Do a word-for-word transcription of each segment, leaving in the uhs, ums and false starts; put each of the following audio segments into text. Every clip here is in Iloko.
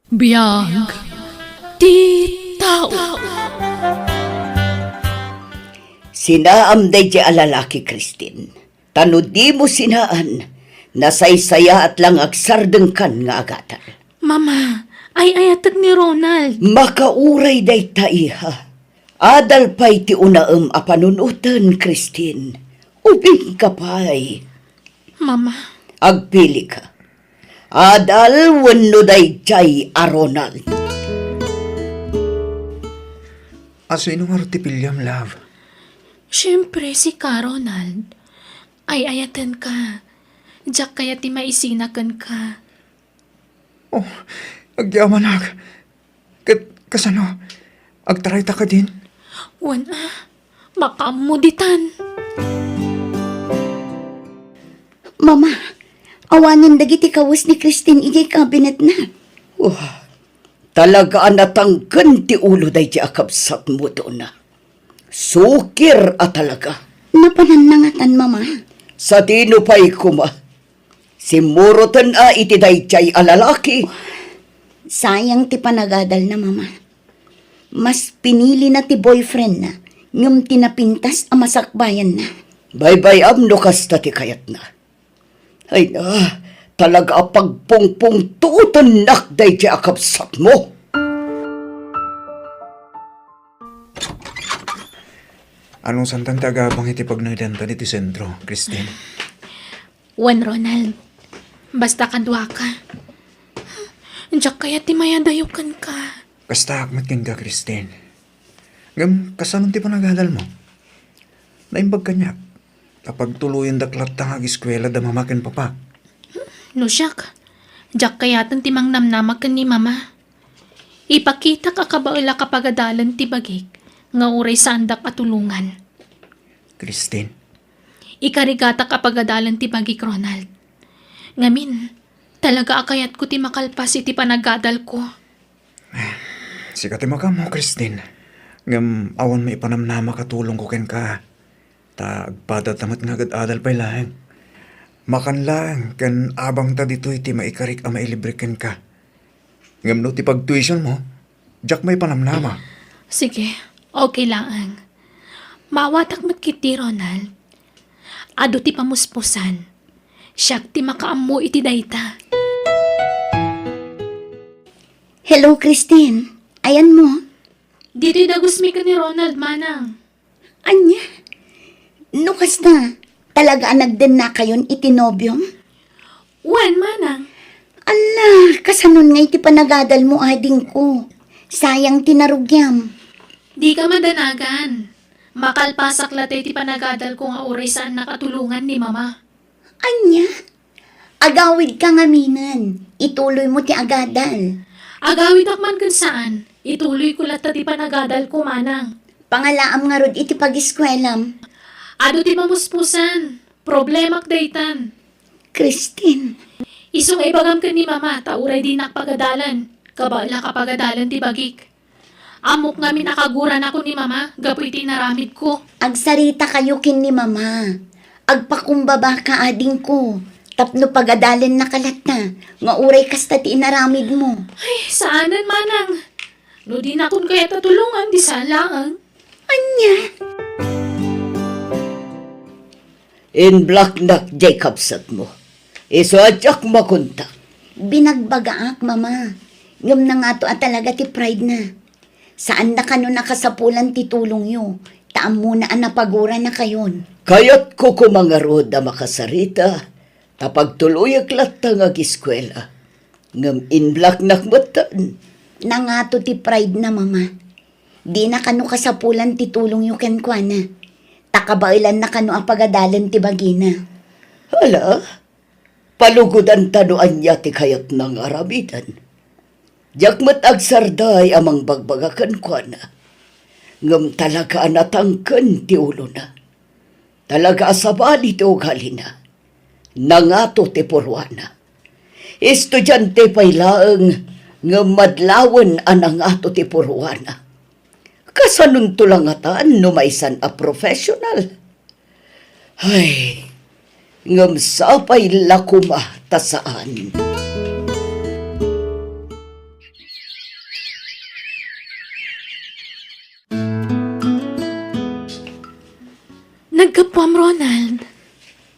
Biag ti tao. Sinaam daydiay a lalaki, Christine. Ta no dimo sinaan, nasaysayaat la nga agsardengkan nga agadal. Mama, ay-ayatek ni Ronald. Makauray dayta, iha. Adal pay ti unaem a panunoten, Christine. Ubingka pay. Mama. Agpilika. Adal wenno daydiay a Ronald? Asino ngarud ti piliam, love? Siempre, sika, Ronald. Ay-ayatenka. Diak kayat ti maisina kenka. Oh, agyamanak. Ket kasano? Agtarayta kadin? Wen a, makaammo ditan. Mama, awanen dagiti kawes ni Christine idiay kabinetna. Wah, talaga a natangken ti ulo daydiay a kabsatmo, Donna. Sukir a talaga. Napananna ngatan, Mama. Sadino pay koma? Simmuroten a iti daydiay a lalaki. Sayang ti panagadalna, Mama. Mas pinilina ti boyfriendna, ngem ti napintas a masakbayanna. Baybay-am no kasta ti kayatna. Ay na, talaga a pagpungpungtuotennak daydiay a kabsatmo. Anusantan ti agabang iti pagngedantan iti sentro, Christine? Wen, Ronald, basta kaduaka. Diak kayat ti mayadayo kenka. Kastaak met kenka, Christine. Ngem kasano ti panagadalmo? Naimbag kaniak ta pagtuloyendak latta nga agiskuela da mama ken papa. No siak, diak kayaten ti mangnamnama ken ni mama. Ipakitak a kabaelak a pagadalen ti bagik nga uray saandak a tulongan. Christine. Ikarigatak a pagadalen ti bagik, Ronald. Ngamin, talaga a kayatko ti makalpas iti panagadalko. Sika ti makaammo, Christine. Ngem awan maipanamnamak a tulongko kenka. Ta agpadata met nga agad-adal pay laeng. Makan laeng ken abangta ditoy ti maikarik a mailibre kenka. Ngem no ti pagtuitionmo, diak maipanamnama. Sige, okay laeng. Maawatak met ketdi, Ronald. Adu ti pamuspusan. Siak ti makaammo iti dayta. Hello, Christine. Ayanmo? Ditoy dagusmi ken ni Ronald, manang. Ania? No kasta, talaga a nagdennakayon iti nobiom? Wen, manang. Ala, kasanon nga iti panagadalmo, adingko? Sayang ti narugiam. Dika madanagan. Makalpasak latta iti panagadalko nga uray saannak a tulongan ni mama. Ania? Agawidka ngaminen, ituloymo ti agadal. Agawidak man ken saan, ituloyko latta ti panagadalko, manang. Pangalaam ngarud iti pagiskuelam. Adu ti pamuspusan, problemak daytan. Christine. Isu nga ibagam ken ni mama ta uray dinak pagadalen, kabaelak a pagadalen ti bagik. Ammok ngamin a kaguranakon ni mama gapu iti inaramidko. Agsaritakayo ken ni mama. Agpakumbabaka, adingko, tapno pagadalennaka latta nga uray kasta ti inaramidmo. Ay, saanen, manang. No dinakon kayat a tulongan, di saan laeng. Ania? Inblaknak diay kabsatmo. Isu a diak makontak. Binagbagaak, mama. Ngem nangato a talaga ti pride na. Saanna kano nakasapulan ti tulongyo, ta ammona a napaguranakayon. Kayatko koma ngarud a makasarita, ta pagtuloyek latta nga agiskuela. Ngem inblaknak metten. Nangato ti pride na, mama. Dina kano kasapulan ti tulongyo kenkuana. Ta kabaelanna kano a pagadalen ti bagina. Hala, palugodanta no ania ti kayatna nga aramiden. Diak met agsarday a mangbagbaga kenkuana. Ngem talaga a natangken ti ulona. Talaga a sabali ti ugalina. Nangato ti purwana. Estudiante pay laeng ngem madlawen a nangato ti purwana. Kasanonto la ngatan no maysan a professional? Ay, ngem sapay la koma ta saan. Gapuam, Ronald.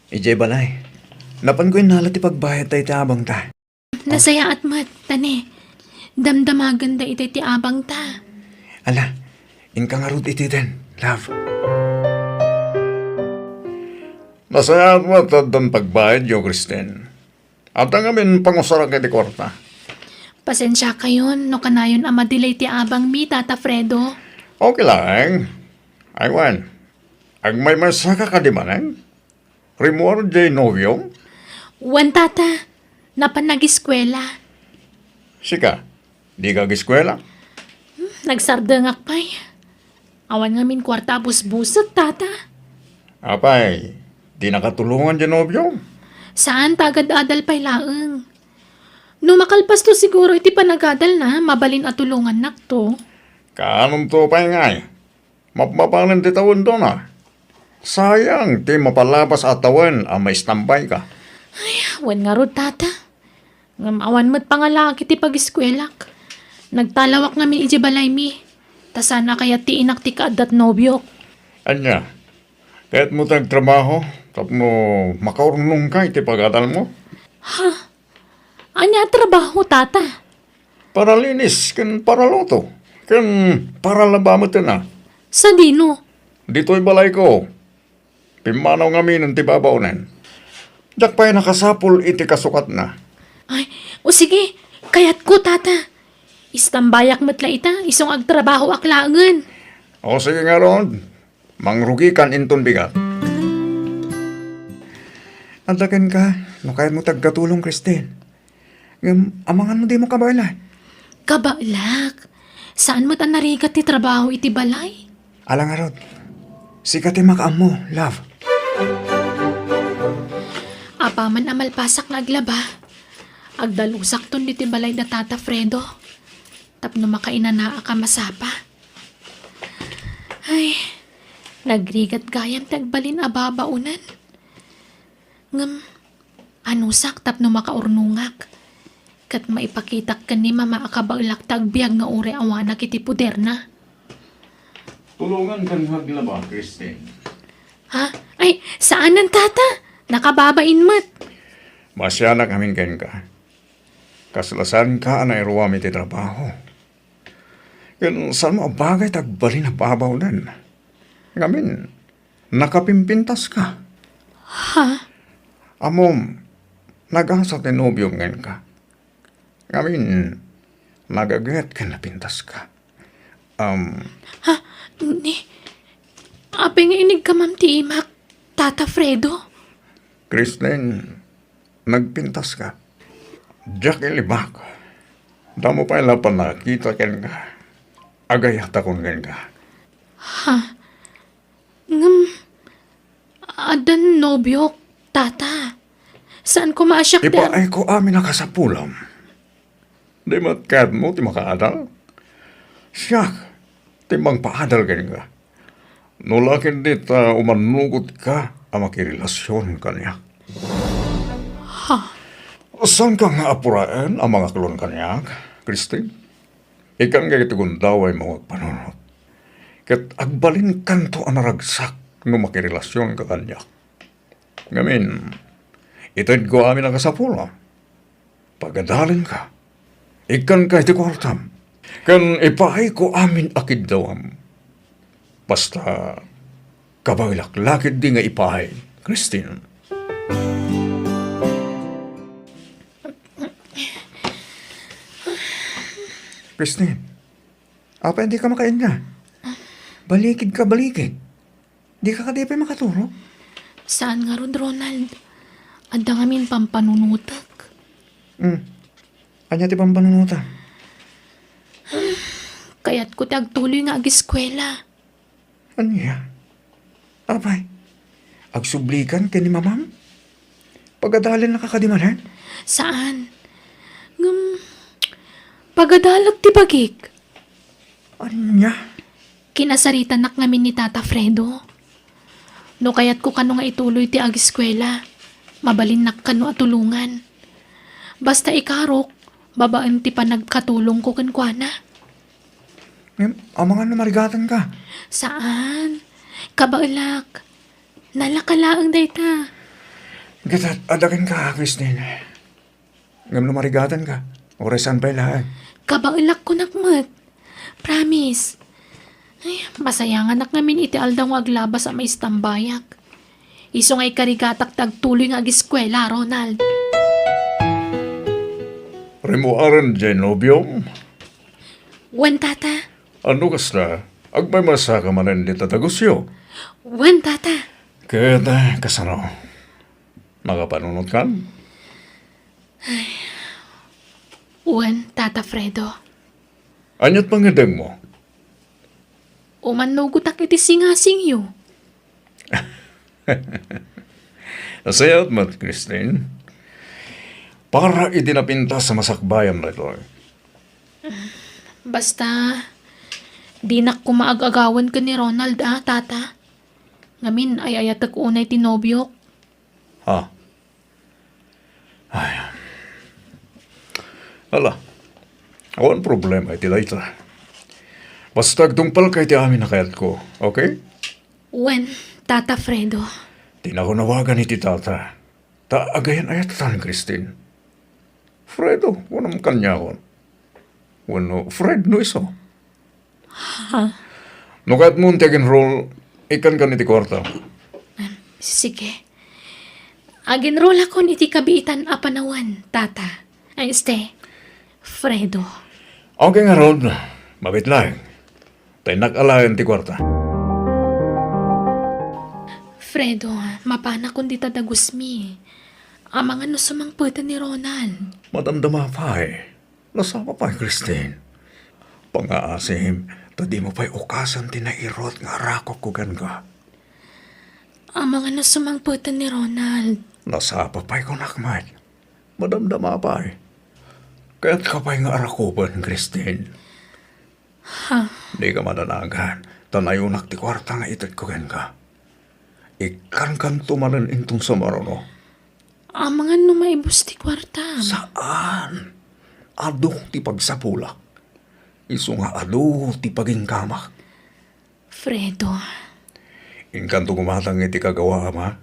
Idiay balay, napanko innala ti pagbayad ta iti abangta. Nasayaat met, ta ne, damdamagen daytoy ti abangta. Ala, inka ngarud itiden, love. Nasayaat met ta addan pagbayadyo, Christine. Adda ngamin pangusarak iti kuarta. Pasensiakayon no kanayon a madelay ti abangmi, Tata Fredo. Okay laeng. Ay wen, agmaymaysaka kadi manen? Rimmuar diay nobiom? Wen, Tata. Napan nagiskuela. Sika, dika agiskuela? Hmm, nagsardengak pay. Awan ngamin kuarta a busbusek, Tata. Apay, di nakatulongan diay nobiom? Saan, ta agad-adal pay laeng. No makalpasto siguro iti panagadalna, mabalin a tulongannakto. Kaanonto pay ngay? Mapmapanen ti tawendona. Sayang ti mapalabas a tawen a maistambayka. Ay, wen ngarud, Tata. Ngem awan met pangalaak iti pagiskuelak. Nagtalawak ngamin idiay balaymi. Ta saan a kayat ti inak ti kaaddat nobiok. Ania, kayatmo ti agtrabaho tapno makaurnongka iti pagadalmo? Ha? Ania a trabaho, Tata? Paralinis ken paraluto ken paralaba met a. Sadino? Ditoy balayko. Pimmanaw ngamin ti babaonen. Diak pay nakasapul iti kasukatna. Ay, o sige, kayatko, Tata. Istambayak met la ita, isu nga agtrabahoak laengen. O sige ngarud, mangrugikan inton bigat. Adda kenka, no kayatmo ti agkatulong, Christine. Ngem amangan no dimo kabaelan? Kabaelak. Saan met a narigat ti trabaho iti balay? Ala ngarud, sika ti makaammo, love. Apaman a malpasak nga aglaba, agdalusakton ditoy balay da Tata Fredo tapno makainanaak a masapa. Ay, nagrigat gayam ti agbalin a babaonen. Ngem, anusak tapno makaurnongak ket maipakitak ken ni Mama a kabaelak ti agbiag nga uray awanak iti poderna? Tulongan ken nga aglaba, Christine. Ha? Ay, saanen, Tata. Nakababain met. Maasianak ngamin kenka. Kasla saanka a nairuam iti trabaho. Ken saanmo a bagay ti agbalin a babaonen. Ngamin, nakapimpintaska. Ha? Ammom, nagasa ti nobiom kenka. Ngamin, nagaget ken napintaska. Um, Ha? Ni? Apay nga inigkamam ti imak, Tata Fredo? Christine, nagpintaska. Diak ilibak. Damo pay la pannakita kenka. Agayatakon kenka. Ha? Ngem, addan nobiok, Tata. Saan koma a siak ti ar- Ipaayko amin a kasapulam. Di met kayatmo ti makaadal? Siak ti mangpaadal kenka. No la ketdi ta umannugotka a makirelasion kaniak. Ha? Saanka nga apuraen a mangaklon kaniak, Christine? Ikkanka iti gundawaymo nga agpanunot. Ket agbalinkanto a naragsak no makirelasionka kaniak. Ngamin, itedko amin a kasapulam. Pagadalenka. Ikkanka iti kuartam. Ken ipaayko amin a kiddawam. Basta, kabaelak la ketdi nga ipaay, Christine. Christine, apay dika makainna? Balikidka, balikid. Dika kadi pay makaturog? Saan ngarud, Ronald. Adda ngamin pampanunotek. Hmm. Ania ti pampanunotam? Kayatko ti agtuloy nga agiskuela. Ania? Apay, agsublikan ken ni mamam? Pagadalennaka kadi manen? Saan? Ngem, pagadalek ti bagik. Ania? Kinasaritanak ngamin ni Tata Fredo. No kayatko kano nga ituloy ti agiskuela, mabalinnak kano a tulongan. Basta ikarok, babaen ti panagkatulongko kenkuana. Ngem, amangan no marigatanka? Saan? Kabaelak. Nalaka laeng dayta. Ket adda kenka, Christine. Ngem no marigatanka, uray saan pay laeng. Kabaelak kunak met. Promise. Ay, masayanganak ngamin iti aldaw nga aglabas a maistambayak. Isu nga ikarigatak ti agtuloy nga ageskuela, Ronald. Rimmuaren diay nobiom? Wen, Tata. Ano kasta? Agmaymaysa ka manen dita dagusyo? Wen, Tata. Ket, eh, kasano? Makapanunotkan? Wen, Tata Fredo. Ania't pangngeddengmo? Umannugotak iti singasingyo. Nasayaat met, Christine. Para iti napintas a masakbayam daytoy. Basta, dinak koma ag-agawen ken ni Ronald, a, Tata. Ngamin, ay-ayatek unay ti nobiok. Ha? Ay. Ala, awan problema iti dayta. Basta agtungpalka iti amin a kayatko, okay? Wen, Tata Fredo. Ti nakunawagan iti tata. Ta agayan-ayatan, Christine. Fredo, kunam kaniakon. Wenno Fred no isu. Ha? No kayatmo ti ag-enroll, ikkankan iti kuarta. Em, sige. Ag-enrollakon iti kabiitan a panawen, Tata. Ay, este, Fredo. Okay ngarud, mabit laeng. Ta innak alaen ti kuarta. Fredo, mapanakon dita dagusmi. Amangan no sumangpeten ni Ronald. Madamdama pay. Nasapa pay, Christine. Pangngaasim, ta dimo pay ukasen ti nairut nga arakokko kenka. Amangan no sumangpeten ni Ronald. Nasapa pay kunak met. Madamdama pay. Kayatka pay nga arakupen, Christine. Ha? Dika madanagan, ta nayonak ti kuarta nga itedko kenka. Ikkankanto manen inton sumaruno. Amangan no maibus ti kuartam. Saan. Adu ti pagsapulak. Isu nga adu ti paginggamak. Fredo. Inkanto gumatang iti kagawaam, a?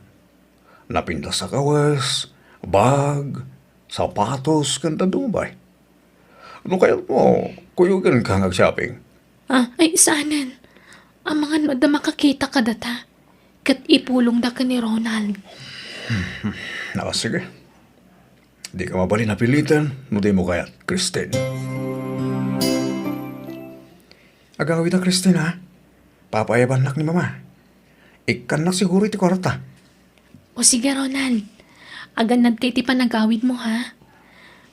Napintas a kawes, bag, sapatos, ken dadduma pay. No kayatmo, kuyogenka nga ag-shopping. Ah, ay, saanen. Amangan no adda makakita kadata. Ket ipulongda ken ni Ronald. Ah, sige. Dika mabalin a piliten no dimo kayat, Christine. Agawid a, Christine, ha? Papaayabannak ni Mama. Ikkannak siguro iti kuarta. O sige, Ronald. Agannadka iti panagawidmo, ha?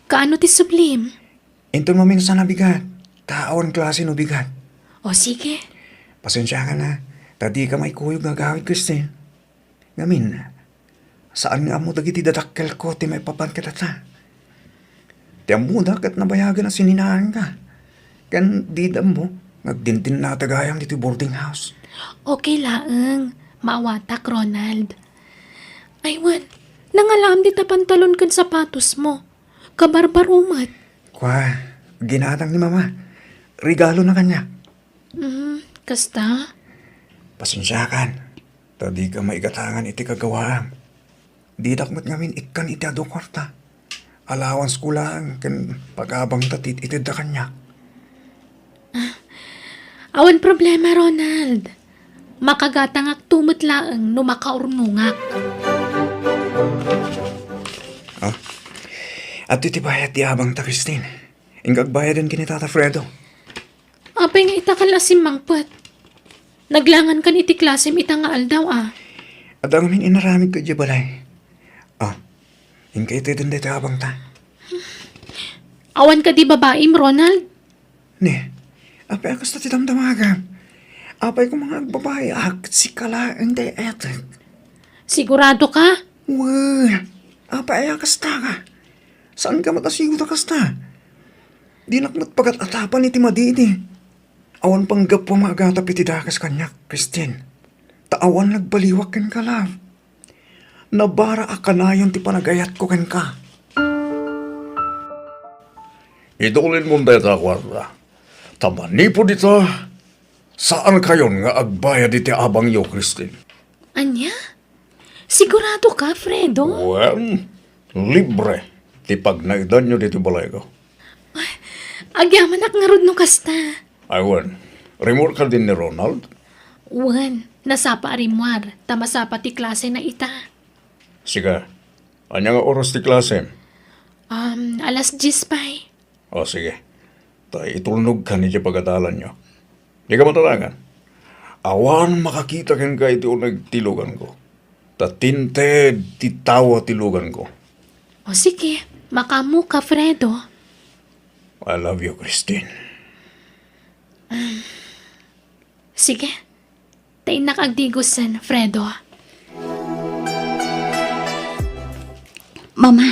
Kaano ti sublim? Inton maminsan a bigat, ta awan klase no bigat. O sige. Pasensiakan, ha, ta dika maikuyog nga agawid, Christine. Ngamin, saan nga ammo dagiti dadakkelko ti maipapan kadata. Ti ammoda ket nabayagen a sininaanka. Ken dida ammo nga agdindinnatak gayam ditoy boarding house. Okay laeng. Maawatak, Ronald. Ay, wen, nangalaam dita pantalon ken sapatosmo. Kabarbaro met. Kua, ginatang ni Mama. Regalona kaniak. Mm, kasta? Pasensiakan, ta dika maigatangan iti kagawaam. Didak met ngamin ikkan iti adu a kuarta. Allowancesko laeng ken pagabangta ti itedda kaniak. Awan problema, Ronald. Makagatangakto met laeng no makaurnongak. Ah? Adtoy ti bayad ti abangta, Christine. Inka agbayaden ken ni Tata Fredo. Apay nga itakal a simmangpet? Naglangankan iti klasem ita nga aldaw, a. Adda ngamin inaramidko idiay balay. Ah, inka iteden daytoy abangta. Awan kadi babaim, Ronald? Ne, apay a kasta ti damdamagam? Apay koma nga agbabayaak ket sika laeng ti etek? Sigurado ka? Wen, apay a kasta ka? Saan ka met a siguro kasta? Dinak met pagat-atapan iti madi idi. Awan panggapuam nga agatap iti dakes kaniak, Christine. Ta awan nagbaliwak kenka, love. Nabara a kanayon ti panagayatko kenka. Itulinmon dayta a kuarta. Ta manipud ita, saankayon nga agbayad iti abangyo, Christine. Ania? Sigurado ka, Fredo? Wen, libre ti pagnaedanyo ditoy balayko. Agyamanak ngarud no kasta. Ay, wen. Rimmuar kadin ni Ronald? Wen, nasapa a rimmuar, ta masapa ti klasena ita. Sika, ania nga oras ti klasem? Um, alas dies pay. O, sige. Ta itulnogkan idiay pagadalanyo. Dika matarangan. Awan makakita kenka iti uneg ti luganko. Ta tinted ti tawa ti luganko. O, sige. Makaammoka, Fredo. I love you, Christine. Sige. Ta innak agdigosen, Fredo. Mama,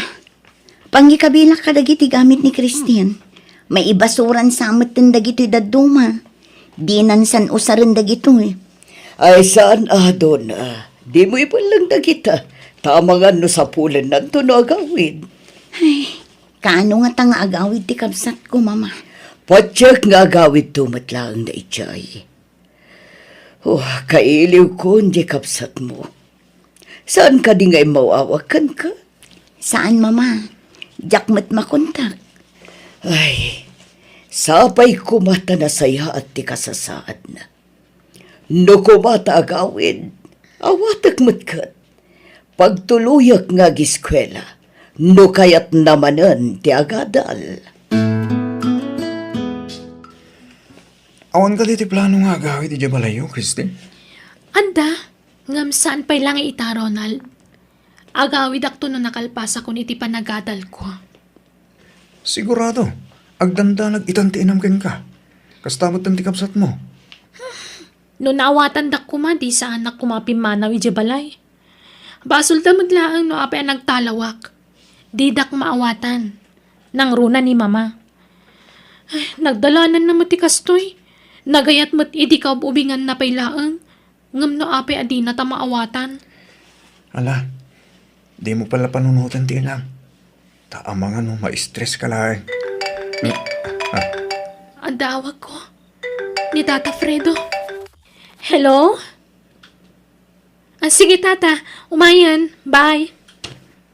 pangikabilak kadagiti gamit ni Christine. Maibasuran sa metten dagitoy dadduma. Dinan san-usaren dagitoy. Ay, saan a, Donna. Dimo ibelleng dagita. Ta amangan no sapulennanto no agawid. Ay, kaano ngata nga agawid ti kabsatko, Mama? Patiek nga agawidto met laeng daydiay. Oh, kailiwkon diay kabsatmo. Saan kadi nga immaw-awag kenka? Saan, Mama. Diak met makontak. Ay, sapay koma ta nasayaat ti kasasaadna. No koma ta agawid, awatek met ket. Pagtuloyak nga agiskuela, no kayatna manen ti agadal. Awan kadi ti plano nga agawid idiay balayyo, Christine? Adda, ngem saan pay la nga ita, Ronald. Agawidakto no nakalpasakon iti panagadalko. Sigurado, agdandanag itan ti inam kenka. Kasta met ti kabsatmo. No naawatandak koma, di saanak koma pimmanaw idiay balay. Basolda met laeng no apay a nagtalawak. Didak maawatan. Nangruna ni Mama. Ay, nagdalananna met ti kastoy. Nagayat met idi kaub-ubinganna pay laeng. Ngem no apay a dinata maawatan? Ala, dimo pay la panunoten ti inam. Ta amangan no ma-stress ka laeng. Ni, ah. Adda awagko. Ni Tata Fredo. Hello? Ah, sige, Tata. Umayen. Bye.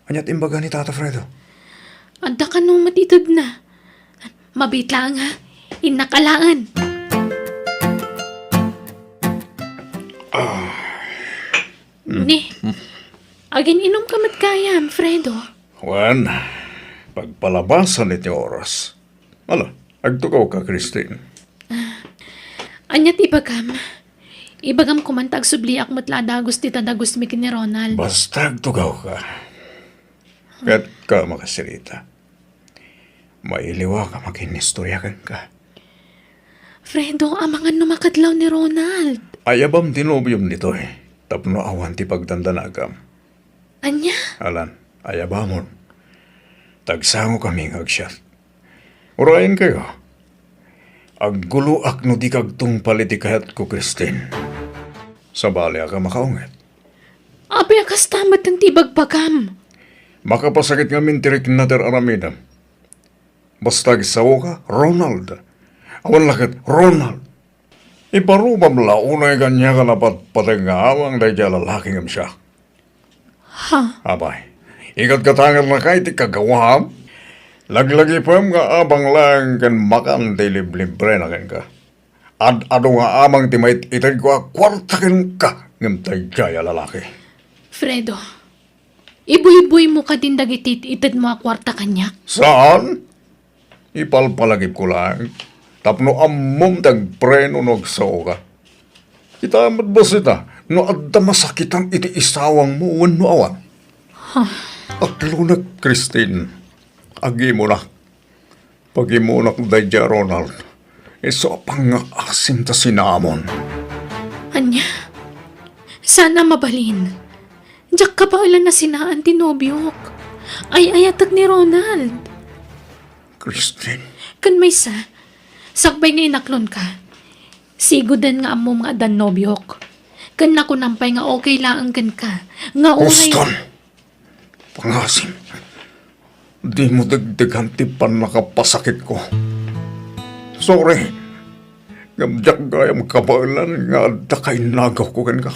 Ania ti imbaga ni Tata Fredo? Adda kano met itedna. Mabiit laeng, ha? Innak alaen. Ah. Ni, agin-inom ka met gayam, Fredo? Wen, pagpalabasan iti oras. Ala, agtugaw ka, Christine. Ah, ania ti ibagam? Ibagam koman ta agsubliak met la a dagus ti tadagusmi ken ni Ronald. Basta agtugaw ka. Ket ka makasirita. Mailiwak a makinistorya kenka. Fredo, amangan no makadlaw ni Ronald. Ayabam ti nobiom ditoy, tapno awan ti pagdandanagam. Ania? Alan, ayabamon. Tagsangokami nga agsiat. Urayenkayo. Agguloak no dika agtungpal iti kayatko, Christine. Sabaliak a makaunget. Apay a kasta met ti ibagbagam? Makapasakit ngamin ti rikna ti ar-aramidem. Basta agsaoka, Ronald. Awan la ket Ronald. Iparubam la unay kaniak a napatpateg nga amang daydiay a lalaki ngem siak. Ha? Apay, ikatkatangatnaka iti kagawaam? Laglagipem nga abang laeng ken makan ti liblibrena kenka. Ad-adu nga amang ti mait-itedko a kuarta kenka ngem daydiay a lalaki. Fredo, ibuyboymo kadin dagiti it-itedmo a kuarta kaniak? Saan? Ipalpalagipko laeng tapno ammom ti agpreno no agsaoka. Kita met bassit a no adda masakitam iti isawangmo wenno awan. Huh. Atlonek, Christine. Agimonak. Pagimonak daydiay a Ronald. Isu a pangngaasim ta sinaamon. Ania? Saan a mabalin? Diak kabaelan a sinaan ti nobiok. Ay-ayatek ni Ronald. Christine. Ken maysa, sakbay nga inaklonka, sigoden nga ammom nga addan nobiok. Ken nakunam pay nga okay laeng kenka, nga uray... Houston! Pangasim, dimo degdegan ti pannakapasakitko. Sorry. Ngem diak gayam kabaelan nga adda kainagawko kenka.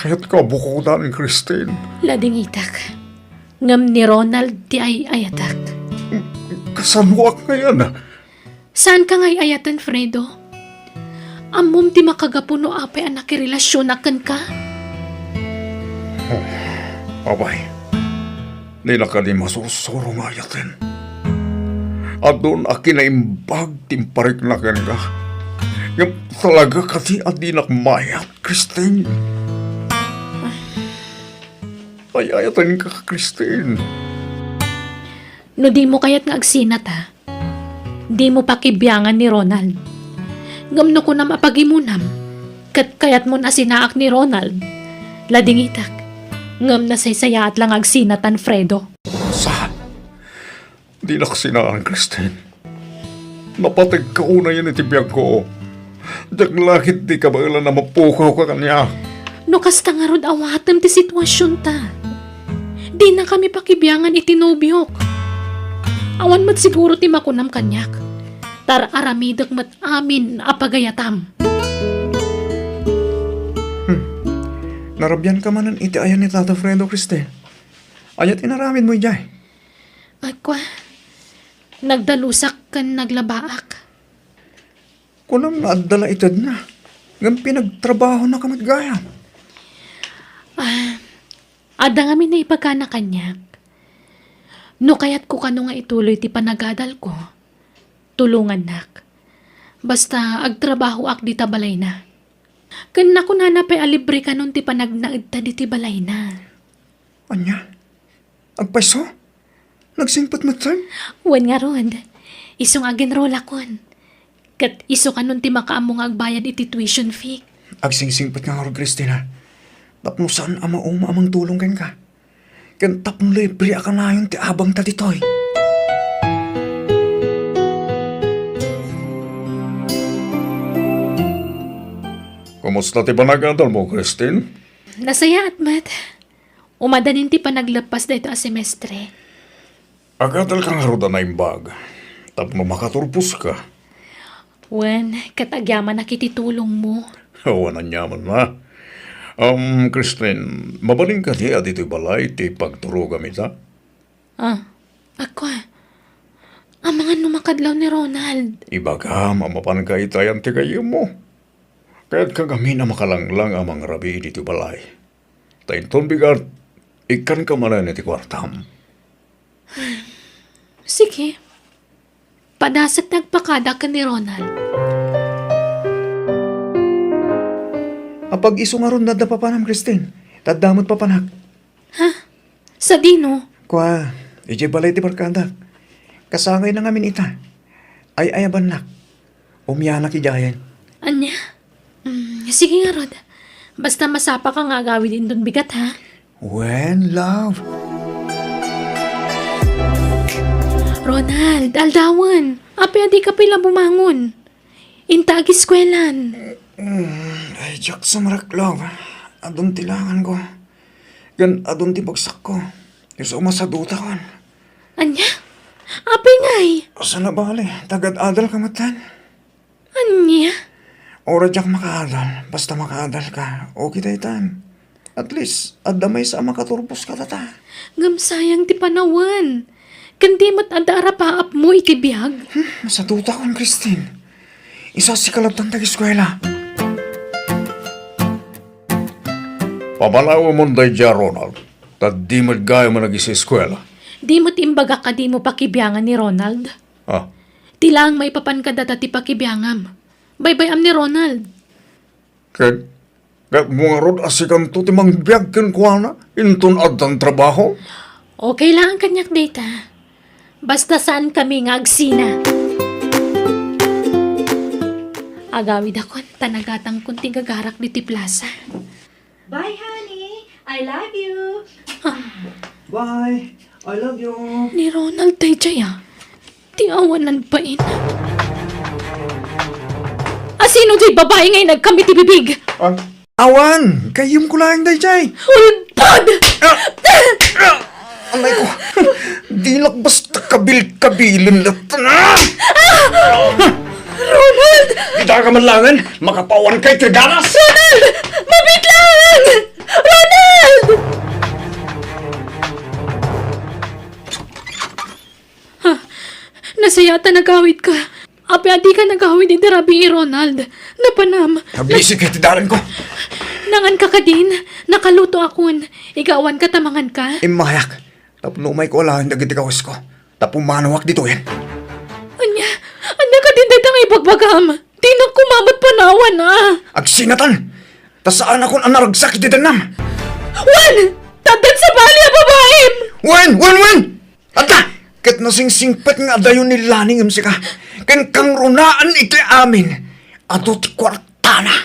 Kayatko a bukodan, Christine. Ladingitak. Ngem ni Ronald ti ay-ayatak. Kasanoak ngayen? Saanka nga ay-ayaten, Fredo? Ammom ti makagapu no apay a nakirelasionak kenka? Apay, dina kadi masursuro nga ayaten. Adun a kinaimbag ti imparikna kenka. Ngem talaga kadi a dinak mayat, Christine? Ay-ayatenka, Christine. No dimo kayat nga agsinat, ha? Dimo pakibiangan ni Ronald. Ngem no kunam a pagimonam, ket kayatmon a sinaak ni Ronald, ladingitak. Ngem nasaysayaat la nga agsinatan, Fredo. Saan? Dinak sinaan, Christine. Napategka unayen iti biagko. Diak la ketdi kabaelan a mapukawka kaniak. No kasta ngarud, awatem ti situasionta. Dinakami pakibiangan iti nobiok. Awan met siguro ti makunam kaniak. Tar aramidek met amin a pagayatam. Hmm. Narabianka manen iti ayan ni Tata Fredo, Christine. Ania ti inaramidmo idiay? Ay, kua, nagdalusak ken naglabaak. Kunam nga adda la itedna, ngem pinagtrabahonaka met gayam. Ah, adda ngamin naibagana kaniak. No kayatko kano nga ituloy ti panagadalko, tulongannak. Basta agtrabahoak dita balayna. Ken nakunana pay a libre kanon ti panagnaedta diti balayna. Ania? Agpayso? Nagsingpet metten? Wen ngarud, isu nga agenrolakon. Ket isu kanon ti makaammo nga agbayad iti tuition fee. Agsingsingpet nga ngarud, Christina. Tapno saan a mauma a mangtulong kenka. Ken tapno libre a kanayon ti abangta ditoy. Kumusta ti panagadalmo, Christine? Nasayaat met. Umadanin ti panagleppas daytoy a semestre. Agadalka ngarud a naimbag tapno makaturposka. Wen, ket agyamanak iti tulongmo. Awan aniamanna. Um, Christine, mabalin kadi a ditoy balay ti pagturogam ita? Ah, ako. Amangan no makadlaw ni Ronald. Ibagam a mapanka ita yan ti gayyemmo. Kayatka ngamin a makalanglang a mangrabii ditoy balay. Ta inton bigat, ikkanka manen iti kuartam. Sige. Padasek ti agpakada ken ni Ronald. Apag-isu ngarud adda papanam, Christine. Ta adda met papanak. Ha? Sadino? Kua, idiay balay ti barkadak. Kasangayna ngamin ita. Ay-ayabannak. Umianak idiayen. Ania? Mm, sige ngarud. Basta masapaka nga agawid inton bigat, ha? Wen, love. Ronald, aldawen. Apay a dika pay la bumangon? Inta agiskuelan. Mm, ay, diak sumrek, love. Adun ti langanko. Ken adun ti bagsakko. Isu a masadutakon. Ania? Apay ngay? Saan a bale, tagad-adalka metten. Ania? Uray diak makaadal, basta makaadalka, okay daytan. At least, adda maysa a makaturpos kadata. Ngem sayang ti panawen. Ken di met adda arapaapmo iti biag? Hmm, masadutakon, Christine. Isu a sika latta ti agiskuela. Pamanawemon daydiay a Ronald, ta di met gayam a nagis-eskuela. Di met imbagak a dimo pakibiangan ni Ronald? Ah. Ti laeng maipapan kadata ti pakibiangam. Baybay-am ni Ronald. Ket, ket mo ngarud a sikanto ti mangbiag kenkuana inton addan trabaho? Okay laeng kaniak dayta. Basta saankami nga agsina. Agawidakon, ta nagatangkon ti gagarak ditoy plasa. Bye, honey. I love you. Ah. Bye. I love you. Ni Ronald daydiay, ah. Ti awan nagbain. A sino diay babai nga inagkam iti bibig? Ah. Awan! Gayyemko laeng daydiay. Ulbod! Ah! Ah! Anay ko, dinak basta kabil-kabilen latta. Ah! Ronald! Ita ka man laengen, makapawan kay ti ganas! Ronald! Mabiit laeng! Nasayaat ta nagawidka. Apay a dika nagawid iti rabii, Ronald? Napanam. Nabisi iti dalanko. Nanganka kadin, nakalutoakon. Igawanka ta manganka. Immayak. Tapno umayko alaen dagiti kawesko. Ta pumanawak ditoyen. Ania? Ania kadin dayta nga ibagbagam? Dinak koma met panawan a. Agsinatan! Ta saanakon a naragsak iti dannam. Wen! Taddan sabali a babaim! Wen! Wen! Wen! Adda! Ket nasingsingpet nga adayo ni Lani ngem sika. Ken kangrunaan iti amin. Adu ti kuartana.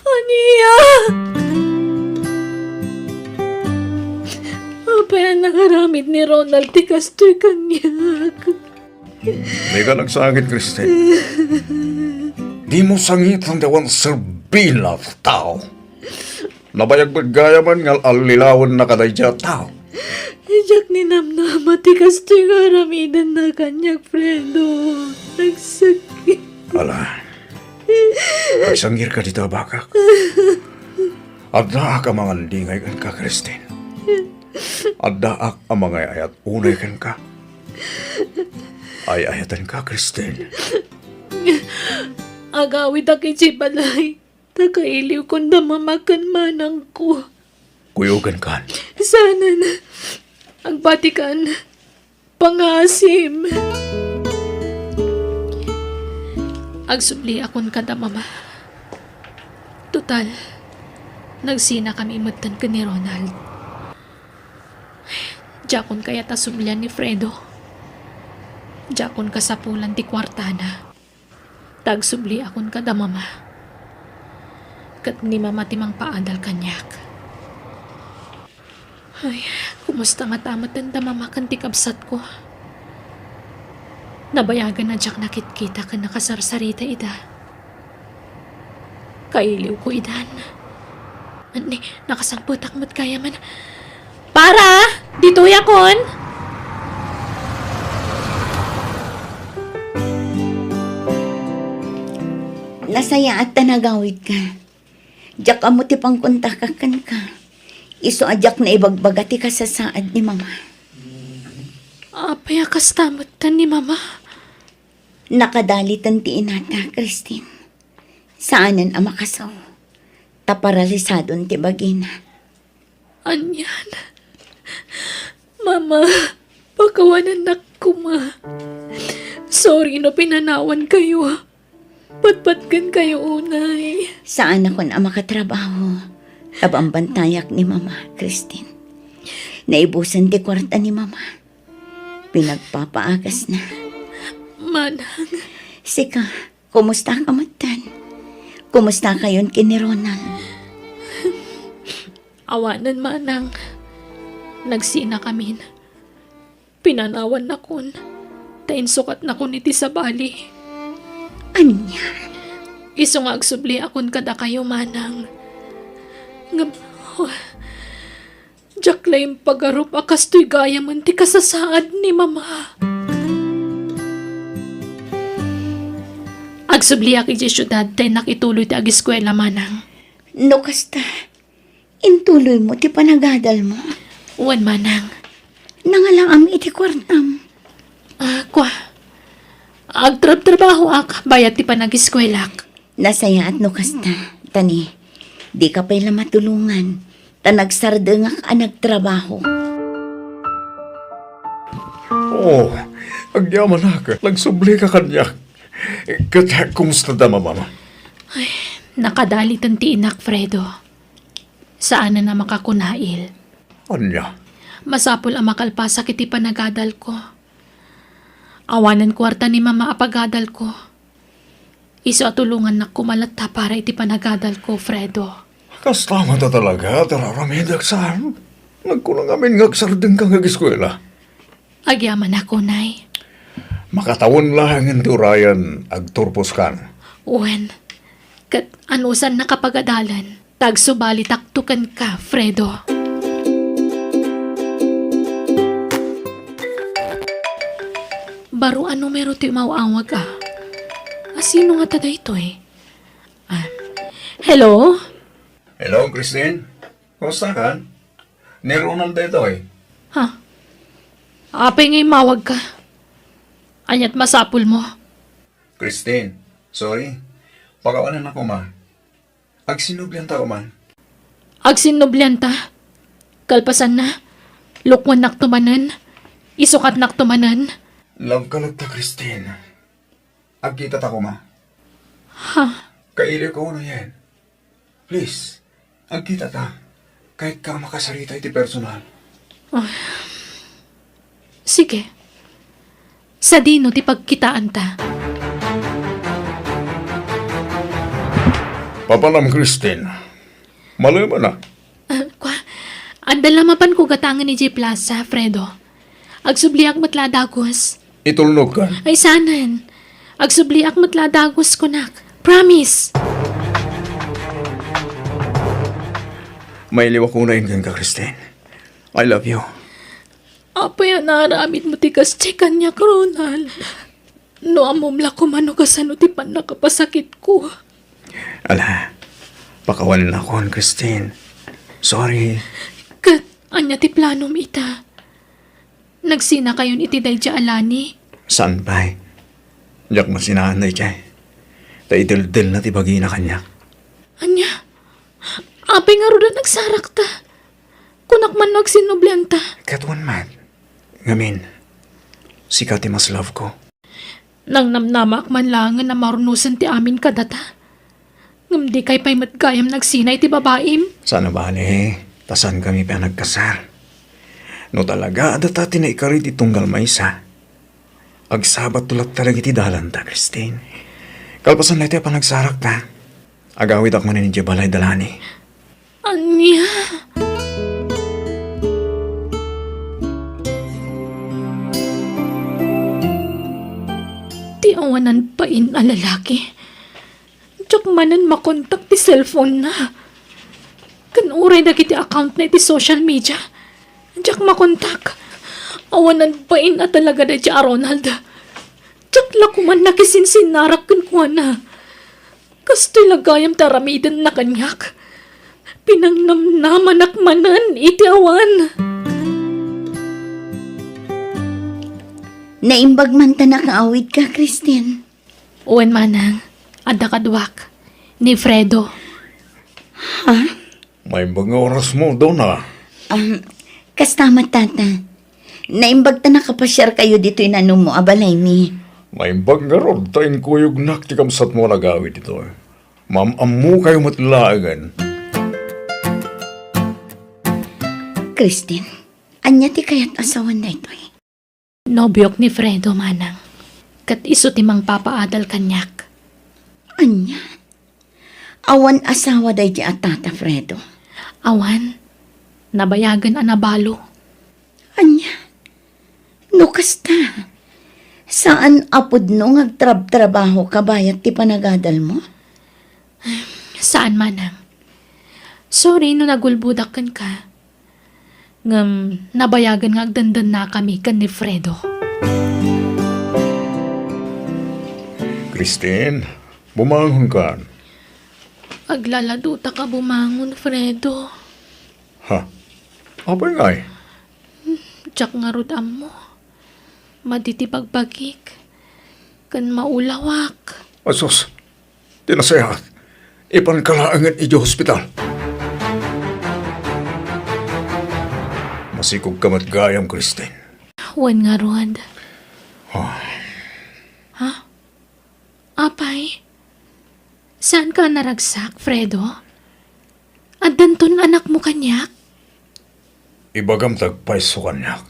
Ania? Apay a nangaramid ni Ronald ti kastoy kaniak? Dika nagsangit, Kristen. Dimo sangiten ti awan serbina ti tao. Nabayag met gayamen nga al-allilawenna kadaydiay a tao. Diak ninamnama ti kastoy nga aramidenna kaniak, Fredo. Nagsakit. Ala, agsangirka dita, bakak. Addaak a mangandingay kenka, Kristen. Addaak a mangay-ayat unay kenka. Ay-ayatenka, Kristen. Agawidak idiay balay. Ta kailiwkon da mama ken manangko. Kuyogankan. Saanen. Agbatikan. Pangasim. Agsubliakon kada mama. Total, nagsinakami metten ken ni Ronald. Diakon kayat a sublian ni Fredo. Diakon kasapulan ti kuartana. Ta agsubliakon kada mama. Ket ni mama ti mangpaadal kaniak. Ay, kumusta ngata metten da mama ken ti kabsatko? Nabayagan a diak nakitkita ken nakasarsarita ida. Kailiwko idan. Ni, nakasangpetak met gayamen. Para! Ditoyakon! Nasayaat ta nagawidka. Diak ammo ti pangkontakak kenka. Isu a diak naibagbaga ti kasasaad ni mama. Apay a kasta metten ni mama? Nakadaliten ti inata, Christine. Saanen a makasaw. Ta paralisadon ti bagina. Anian? Mama, pakawanennak koma. Sorry no pinanawankayo. Patpatgenkayo unay. Saanakon a makatrabaho. Ta bambantayak ni Mama, Christine. Naibusen ti kuarta ni Mama. Pinagpapaagasna. Manang. Sika, kumusta ka metten? Kumusta kayon ken ni Ronald? Awanen, Manang. Nagsinakamin. Pinanawannakon, ta insukatnakon iti sabali. Ania? Isu nga agsubliakon kadakayo, Manang. Ngem, oh, diak la impagarup a kastoy gayamen ti kasasaad ni Mama. Agsubliak idiay siudad ta innak ituloy ti agiskuela, Manang. No kasta, intuloymo ti panagadalmo? Wen, Manang. Nangalaam iti kuartam? Ah, kua. Agtrabtrabahoak, bayat ti panagiskuelak. Nasayaat no kasta, ta ni, dika pay la matulongan, ta nagsardengak a nagtrabaho. Oh, agyamanak, nagsublika kaniak. Ket kumusta da mamam? Ay, nakadaliten ti inak, Fredo. Saanen a makakunail. Ania? Masapul a makalpasak iti panagadalko. Awanen kuarta ni Mama a pagadalko. Isu a tulongannak koma latta para iti panagadalko, Fredo. Kasta ngata talaga ti ar-aramidek saan? Nagkuna ngamin nga agsardengka nga agiskuela. Agyamanak unay. Makatawen laengen ti urayen, agturposkan. Wen, ket anusannaka pagadalan, ta agsubalitakto kenka, Fredo. Baro a numero ti umaw-awag, a. A, sino ngata daytoy? Ah, hello? Hello, Christine? Kumusta ka? Ni Ronald daytoy. Ha? Apay nga immawagka? Aniat masapulmo? Christine, sorry. Pakawanennaka koma. Agsinnublianta koma. Agsinnublianta? Kalpasanna, lukuennakto manen, isukatnakto manen. Love ka latta, Christine. Agkitata koma. Ha? Kailiwka unay. Please, agkitata. Kayatko a makasarita iti personal. Ah. Sige. Sadino ti pagkitaanta? Papanam, Christine. Malemen a. Ah, kua, adda la mapanko gatangen idiay plaza, Fredo. Agsubliak met la a dagus. Itulnogkan. Ay, saanen. Agsubliak met la a dagus, kunak. Promise. Mailiwak unay kenka, Christine. I love you. Apay a naaramidmo ti kas ti kaniak, Ronald? No ammom la koma no kasano ti pannakapasakitko. Ala, pakawanennakon, Christine. Sorry. Ket ania ti planom ita? Nagsinakayon iti daydiay a lani? Saan pay? Diak masinaan daydiay. Ta ideldelna ti bagina kaniak. Ania? Apay ngarud a nagsarakta? Kunak man no agsinnublianta. Ket wen met. Ngamin, sika ti mas love ko. Nangnamnamaak man laengen a marunosen ti amin kadata. Ngem dikay pay met gayam nagsina iti babaim. Saan a bale, ta saankami pay a nagkasar. No talaga a data ti naikari ti tunggal maysa, agsabatto latta dagiti dalanta, Christine. Kalpasan daytoy a panagsarakta, agawidak manen idiay balay da Lani. Ania? Ti awanan bain a lalaki. Diak manen makontak ti cellphone-na. Ken uray dagiti account-na iti social media, diak makontak. Awanan bain a talaga daydiay a Ronald. Diak la koma nakisinsinnarak kenkuana. Kastoy la gayam ti aramidenna kaniak. Pinangnamnamanak manen iti awan. Naimbag man ta nakaawidka, Christine. Wen, manang, adda kaduak, ni Fredo. Ha? Maimbag nga orasmo, Donna. Um, kasta met, Tata. Naimbag ta nakapasiarkayo ditoy nanumo a balaymi. Maimbag ngarud ta inkuyognak ti kabsatmo a nagawid ditoy. Maam-ammokayo met laengen. Christine, ania ti kayat a sawen daytoy? Nobiok ni Fredo, manang. Ket isu ti mangpapaadal kaniak. Ania? Awan asawa daydi a Tata Fredo? Awan. Nabayagen a nabalo. Ania? No kasta, saan a pudno nga agtrabtrabahoka bayat ti panagadalmo? Saan, manang. Sorry no nagulbodak kenka. Ngem nabayagen nga agdendennakami ken ni Fredo. Christine, bumangonkan. Aglaladutaka bumangon, Fredo. Ha? Apay ngay? Diak ngarud ammo. Madi ti bagbagik. Ken maulawak. Asus, ti nasayaat, ipanka laengen idiay hospital. Masikogka met gayam, Christine. Wen ngarud. Ah. Ha? Apay? Saanka a naragsak, Fredo? Addanton anakmo kaniak? Ibagam ti agpayso kaniak.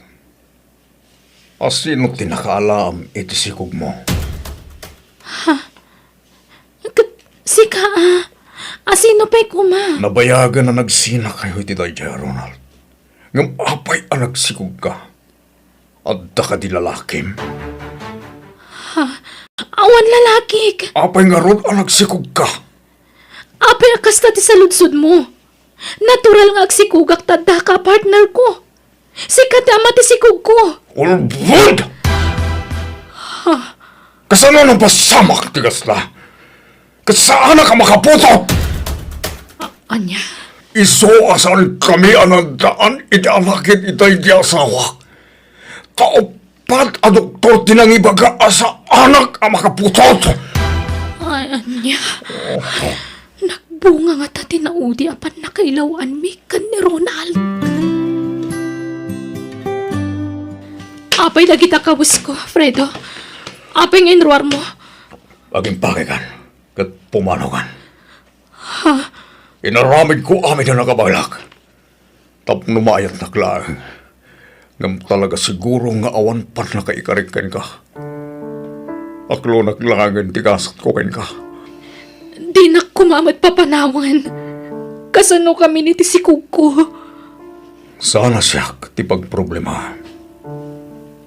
Asino ti nakaalaam iti sikogmo? Ha? Ket sika a? Asino pay koma? Nabayagen a nagsinakayo iti daydiay a Ronald. Ngem apay a nagsikogka? Adda kadi lalakim? Ha? Awan lalakik! Apay ngarud a nagsikogka? Apay a kasta ti saludsodmo? Natural nga agsikogak ta addaka a partner ko. Sika ti ama ti sikogko. Ulbod! Ha? Kasano napasamak ti kasta? Ket saanak a makaputot! A-, ania? Isu a saankami a naaddaan iti alakid itay di asawak. Ta Pat a doktor ti nangibaga a saanak a makaputot. Ay, ania? Nagbunga ngata ti naudi a pannakailawanmi ken ni Ronald. Apay dagita kawesko, Fredo? Apay nga inruarmo? Agimpakikan ket pumanawan. Ha? Inaramidko amin a nakabaelak. Tapno maayatnak laeng. Ngem talaga siguro nga awan pannakaikarik kenka. Aklonak laengen ti gasatko kenka. Dinak koma met papanawen. Kasano kami ni ti sikogko? Saan a siak ti pagproblema.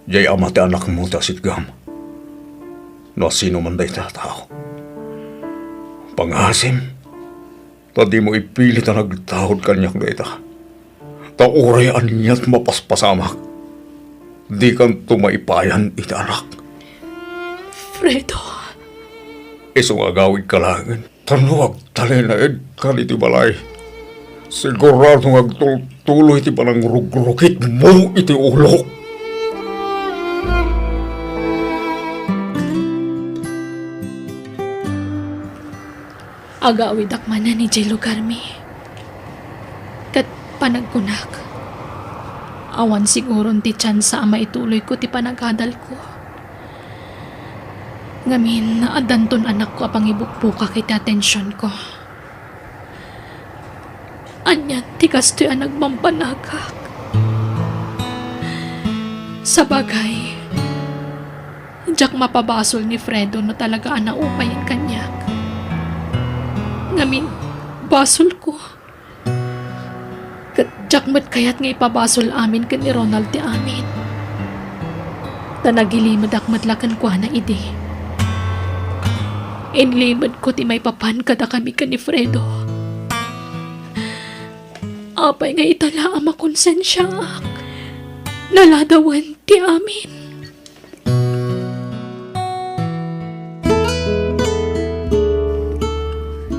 Diay ama ti anakmo ti asitgam. No asino man dayta a tao. Pangasim, ta dimo ipilit a nagtaud kaniak dayta. Ta uray aniat mapaspasamak, dikanto maipayan iti anak. Fredo. Isu nga agawidka laengen. Ta no agtalinaedkan iti balay, sigurado nga agtultuloy ti panangrugrukitmo iti ulok. Agawidak manen idiay lugarmi. Ket panagkunak, awan siguron ti tiansa a maituloyko ti panagadalko. Ngamin, addanton anakko a pangibukbukak iti atensionko. Anian ti kastoy a nagbambanagak? Sabagay, diak mapabasol ni Fredo no talaga a naupayen kaniak. Ngamin, basolko. Ket diak met kayat nga ipabasol amin ken ni Ronald ti amin. Ta nagilimedak met la kenkuana idi. Inlimedko ti maipapan kadakami ken ni Fredo. Apay nga ita la a makonsensiaak? Naladawen ti amin.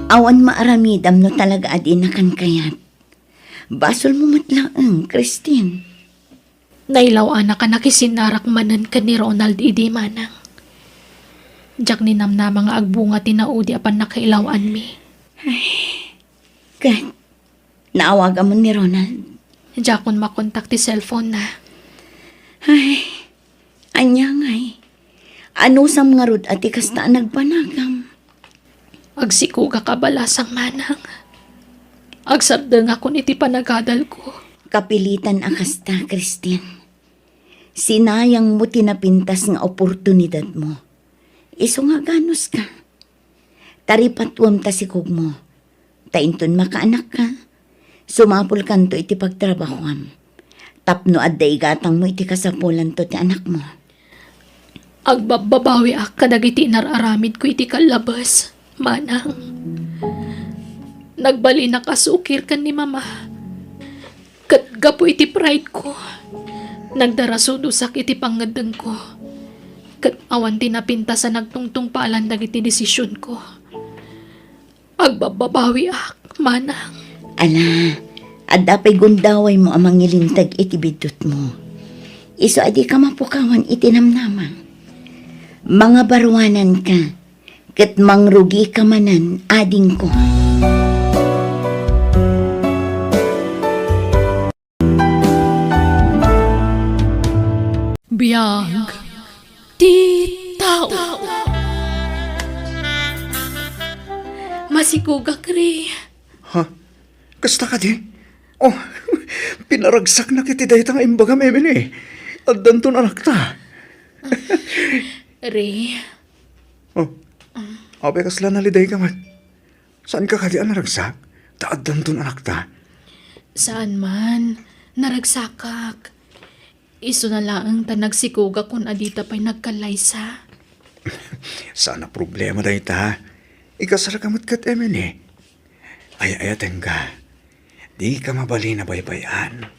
Awan maaramidam no talaga a dinakan kayat. Basolmo met laeng, Christine. Nailaw-anak a nakisinnarak manen ken ni Ronald idi, manang. Diak ninamnama nga agbunga ti naudi a pannakailaw-anmi. Ay, ket naawagamon ni Ronald? Diakon makontak ti cellphone-na. Ay, ania ngay? Anusam ngarud a ti kasta a nagbanagam? Agsikogak a balasang, manang. Agsardengakon iti panagadalko. Kapilitan a kasta, Christine. Sinayangmo ti napintas nga oportunidadmo. Isu nga aganuska. Taripatuem ta sikogmo. Ta inton makaanakka, sumapulkanto iti pagtrabahoam. Tapno adda igatangmo iti kasapulanto ti anakmo. Agbabbabawiak kadagiti inar-aramidko iti kallabes, manang. Nagbalinak a sukir ken ni Mama. Ket gapu iti pride-ko, nagdarasudosak iti pangngeddengko. Ket awan ti napintas a nagtungtungpalan dagiti desisionko. Agbabbabawiak, manang. Ala, adda pay gundawaymo a mangilinteg iti biddutmo. Isu a dika mapukawan iti namnama. Mangabaruananka, ket mangrugika manen, adingko. Biag ti tao. Masikogak, Ray. Ha? Kasta kadi? Oh, pinaragsaknak iti dayta nga imbagam, Emily. Addanton anakta. Ray. Oh. Apay kasla nalidayka met? Saanka kadi a naragsak? Ta addanton anakta. Saan man. Naragsakak. Isuna laeng ta nagsikogakon a dita pay nagkallaysa. Saan a problema dayta. Ikasarka met ket Emily. Ay-ayatenka. Dika mabalin a baybay-an.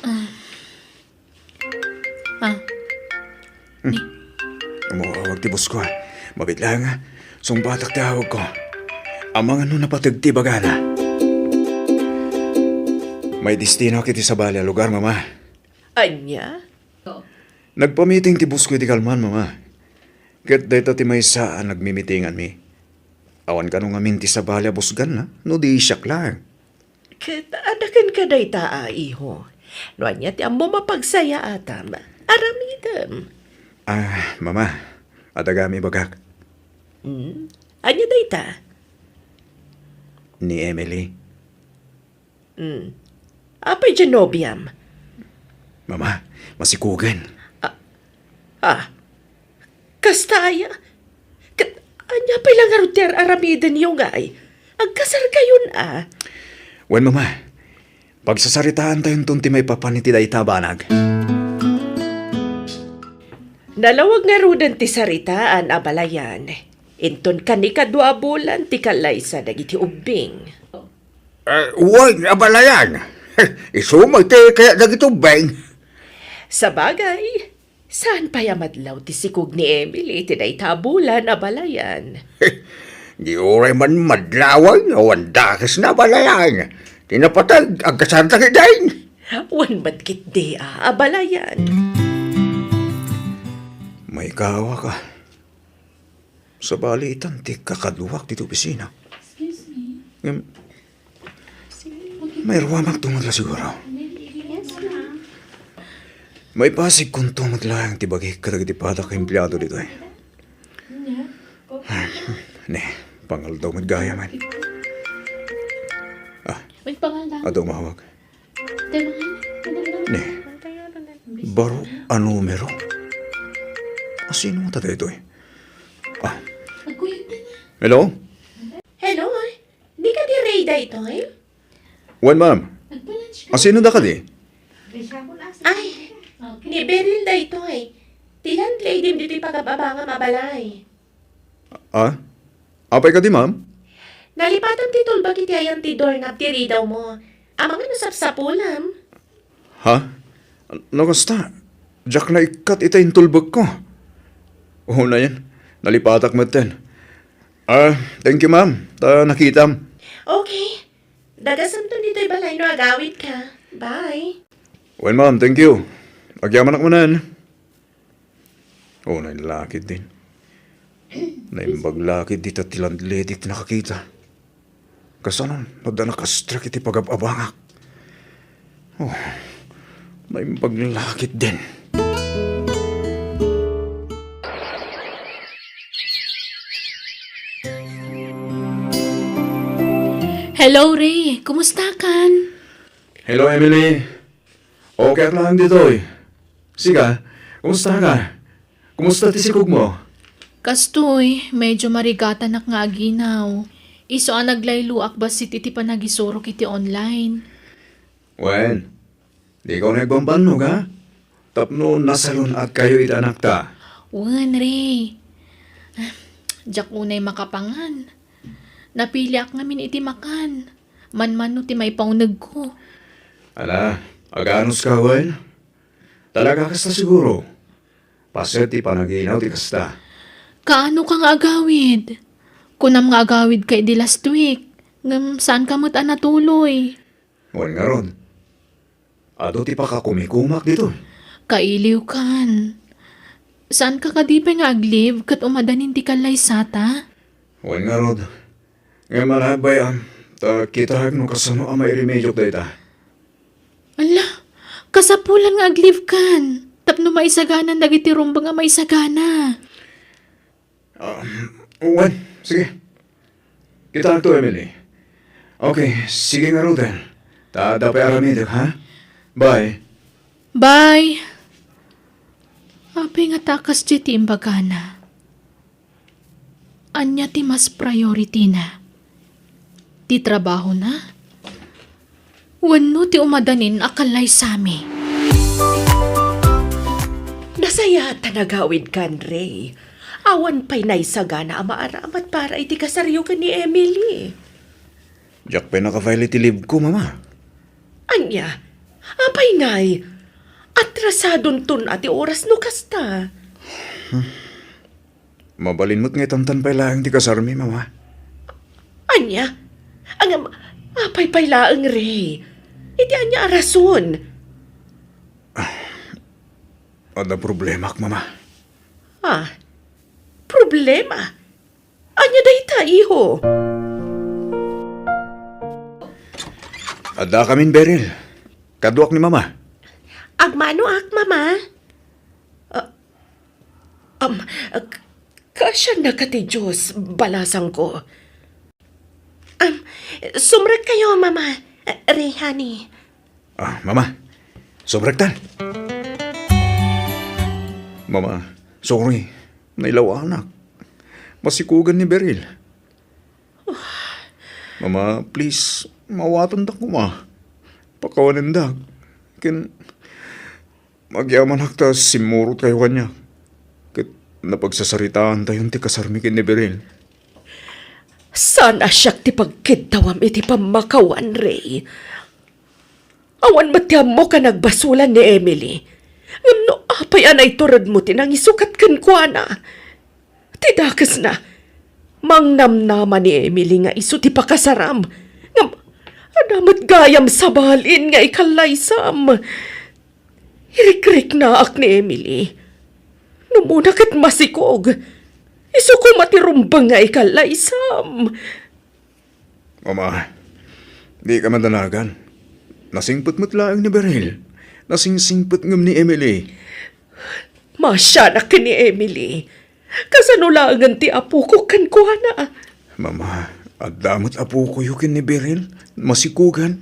Ah. Ah. Hmm. Ni? Umawawag ti boss ko, ah. Mabiit laeng, ah. Sungbatak ti awagko. Amangan no napateg ti ibagana. May destinoak iti sabali a lugar, Mama. Ania? Nagpamiting ti boss ko iti kalman, Mama. Ket dayta ti maysa a nagmimitinganmi. Awan kano ngamin ti sabali a busganna, no di siak laeng. Ket adda kenka dayta a iho. No ania ti ammom a pagsayaatam, aramidem. Ah, Mama, adda gayam ibagak. Hmm? Ania dayta? Ni Emily. Hmm. Apay diay nobiam? Mama, masikugen. Ah, ah. Kasta aya? Ket ania pay la ngarud ti ar-aramidenyo ngay? Agkasarkayon a. Wen, Mama, pagsasaritaantayonton ti maipapan iti dayta a banag. Nalawag ngaruden ti saritaan, abalayan. Inton kanikadua a bulan ti kallaysa dagiti ubbing. Eh, wen, abalayan. Isu met ti kayat dagiti ubbing. Sabagay, saan pay a madlaw ti sikog ni Emily iti dayta a bulan, abalayan. Di uray man madlawen, awan dakesna, abalayan. Ti napateg, agkasarda ketdin. Wen met ketdi a, abalayan. Maikawak a. Sabali itan ti kakaduak ditoy opisina. Excuse me. Ngem, mairuamak to met la siguro. Yes, ma'am. Maipasigkonto met laeng ti bagik kadagiti padak a empleado ditoy. Ne, pangaldaw met gayam. Ah, adda umawag. Ne, baro a numero. Asino ta daytoy? Ah. Hello? Hello? Ni kadi Ray daytoy? Wen, ma'am. Asino da kadi? Ay, ni Beryl daytoy. Ti landlady ditoy pagab-abangam a balay. Ah? Apay kadi, ma'am? Nalipatam ti tulbek iti ayan ti doorknob ti ridawmo. Amangan no sapsapulam. Ha? No kasta, diak naikkat ita intulbekko. Unayen, nalipatak metten. Ah, thank you, ma'am. Ta nakitam. Okay. Dagasamton ditoy balay no agawidka. Bye. Well, ma'am, thank you. Agyamanak manen. Oh, nailakid din. Naimbag lakid dita ti landlady ti nakakita. Kasano, adda nakastrek iti pagab-abangak. Oh, naimbag lakid din. Hello, Ray. Kumusta kan? Hello, Emily. Okay ak lang ditoy. Sika, kumusta ka? Kumusta ti sikogmo? Kastoy, medyo marigatanak nga aginaw. Isu a naglayloak bassit iti panagisurok iti online. Wen, dika unay agbambannog, ha? Tapno nasalun-atkayo iti anakta. Wen, Ray. Diak unay makapangan. Napiliak ngamin iti makan. Manmano ti maipaunegko. Ala, aganuska wen? Talaga kasta siguro. Paset ti panaginaw ti kasta. Kaano ka nga agawid? Kunam nga agawid ka idi last week. Ngem saan ka met a natuloy. Wen ngarud, adu ti pakakumikumak ditoy. Kailiw kan. Saan ka kadi pay nga ag-leave ket umadanin ti kallaysata? Wen ngarud, ngem anayon bay-am, ta kitaek no kasano a mairemediok dayta. Ala, kasapulan nga ag-leave kan, tapno maisaganan dagiti rumbeng a maisagana. Ah, wen, sige. Kitaek to, Emily. Okay, sige ngaruden. Ta adda pay aramidek, ha? Bye. Bye. Apay nga ta kasdiay ti imbagana? Ania ti mas priority-na? Ti trabahona? Wenno ti umadanin a kallaysami? Nasayaat ta nagawidkan, Ray. Awan pay naisagana a maaramat para iti kasaryo ken ni Emily. Diak pay naka-file iti leave ko, Mama. Ania? Apay ngay? Atrasadonton a ti oras no kasta. Mabalin met nga itantan pay laeng ti kasarmi, Mama. Ania? Ngem, apay pay laeng, Ray? Iti ania a rason? Adda problemak, Mama. Ah, problema? Ania dayta, iho? Addakamin, Beryl. Kaduak ni Mama. Agmanoak, Mama. Ah, um, k-, kaasiannaka ti Diyos, balasangko. Um, sumrekkayo, Mama. Ray, honey. Ah, Mama, sumrektan. Mama, sorry. Nailawanak. Masikugan ni Beryl. Mama, please, maawatandak koma. Pakawanendak. Ken, agyamanak ta simmurotkayo kaniak. Ket napagsasaritaantayon ti kasarmi ken ni Beryl. Saan a siak ti pagkiddawam iti pammakawan, Ray. Awan met ti ammok a nagbasolan ni Emily. Ngem no apay a naituredmo ti nangisukat kenkuana? Ti dakesna, mangnamnama ni Emily nga isu ti pakasaram. Ngem adda met gayam sabalin nga ikallaysam. Irikriknaak ni Emily. Numona ket masikog. Isu koma ti rumbeng nga ikallaysam. Mama, dika madanagan. Nasingpet met laeng ni Beryl. Nasingsingpet ngem ni Emily. Maasianak ken ni Emily. Kasano laengen ti apoko kenkuana? Mama, adda met apokoyo ken ni Beryl. Masikugan.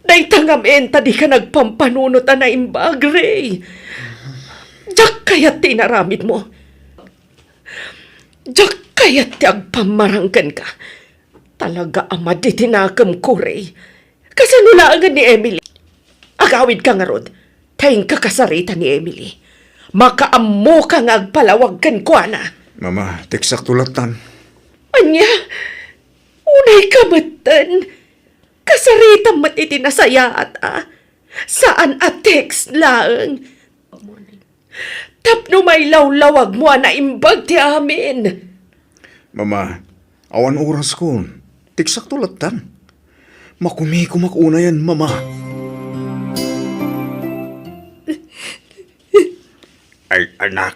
Dayta ngamin ta dika nagpampanunot a naimbag, Ray. Diak kayat ti inaramidmo. Diak kayat ti agpammarang kenka. Talaga a madi ti nakemko, Ray. Kasano laengen ni Emily? Agawidka ngarud, ta inka kasarita ni Emily. Makaammoka nga agpalawag kenkuana. Mama, teksakto lattan. Ania? Unayka metten? Kasaritam met iti nasayaat a. Saan a text laeng. Tapno mailawlawagmo a naimbag ti amin. Mama, awan orasko. Teksakto lattan. Makumikomak unayen, Mama. Ay, anak.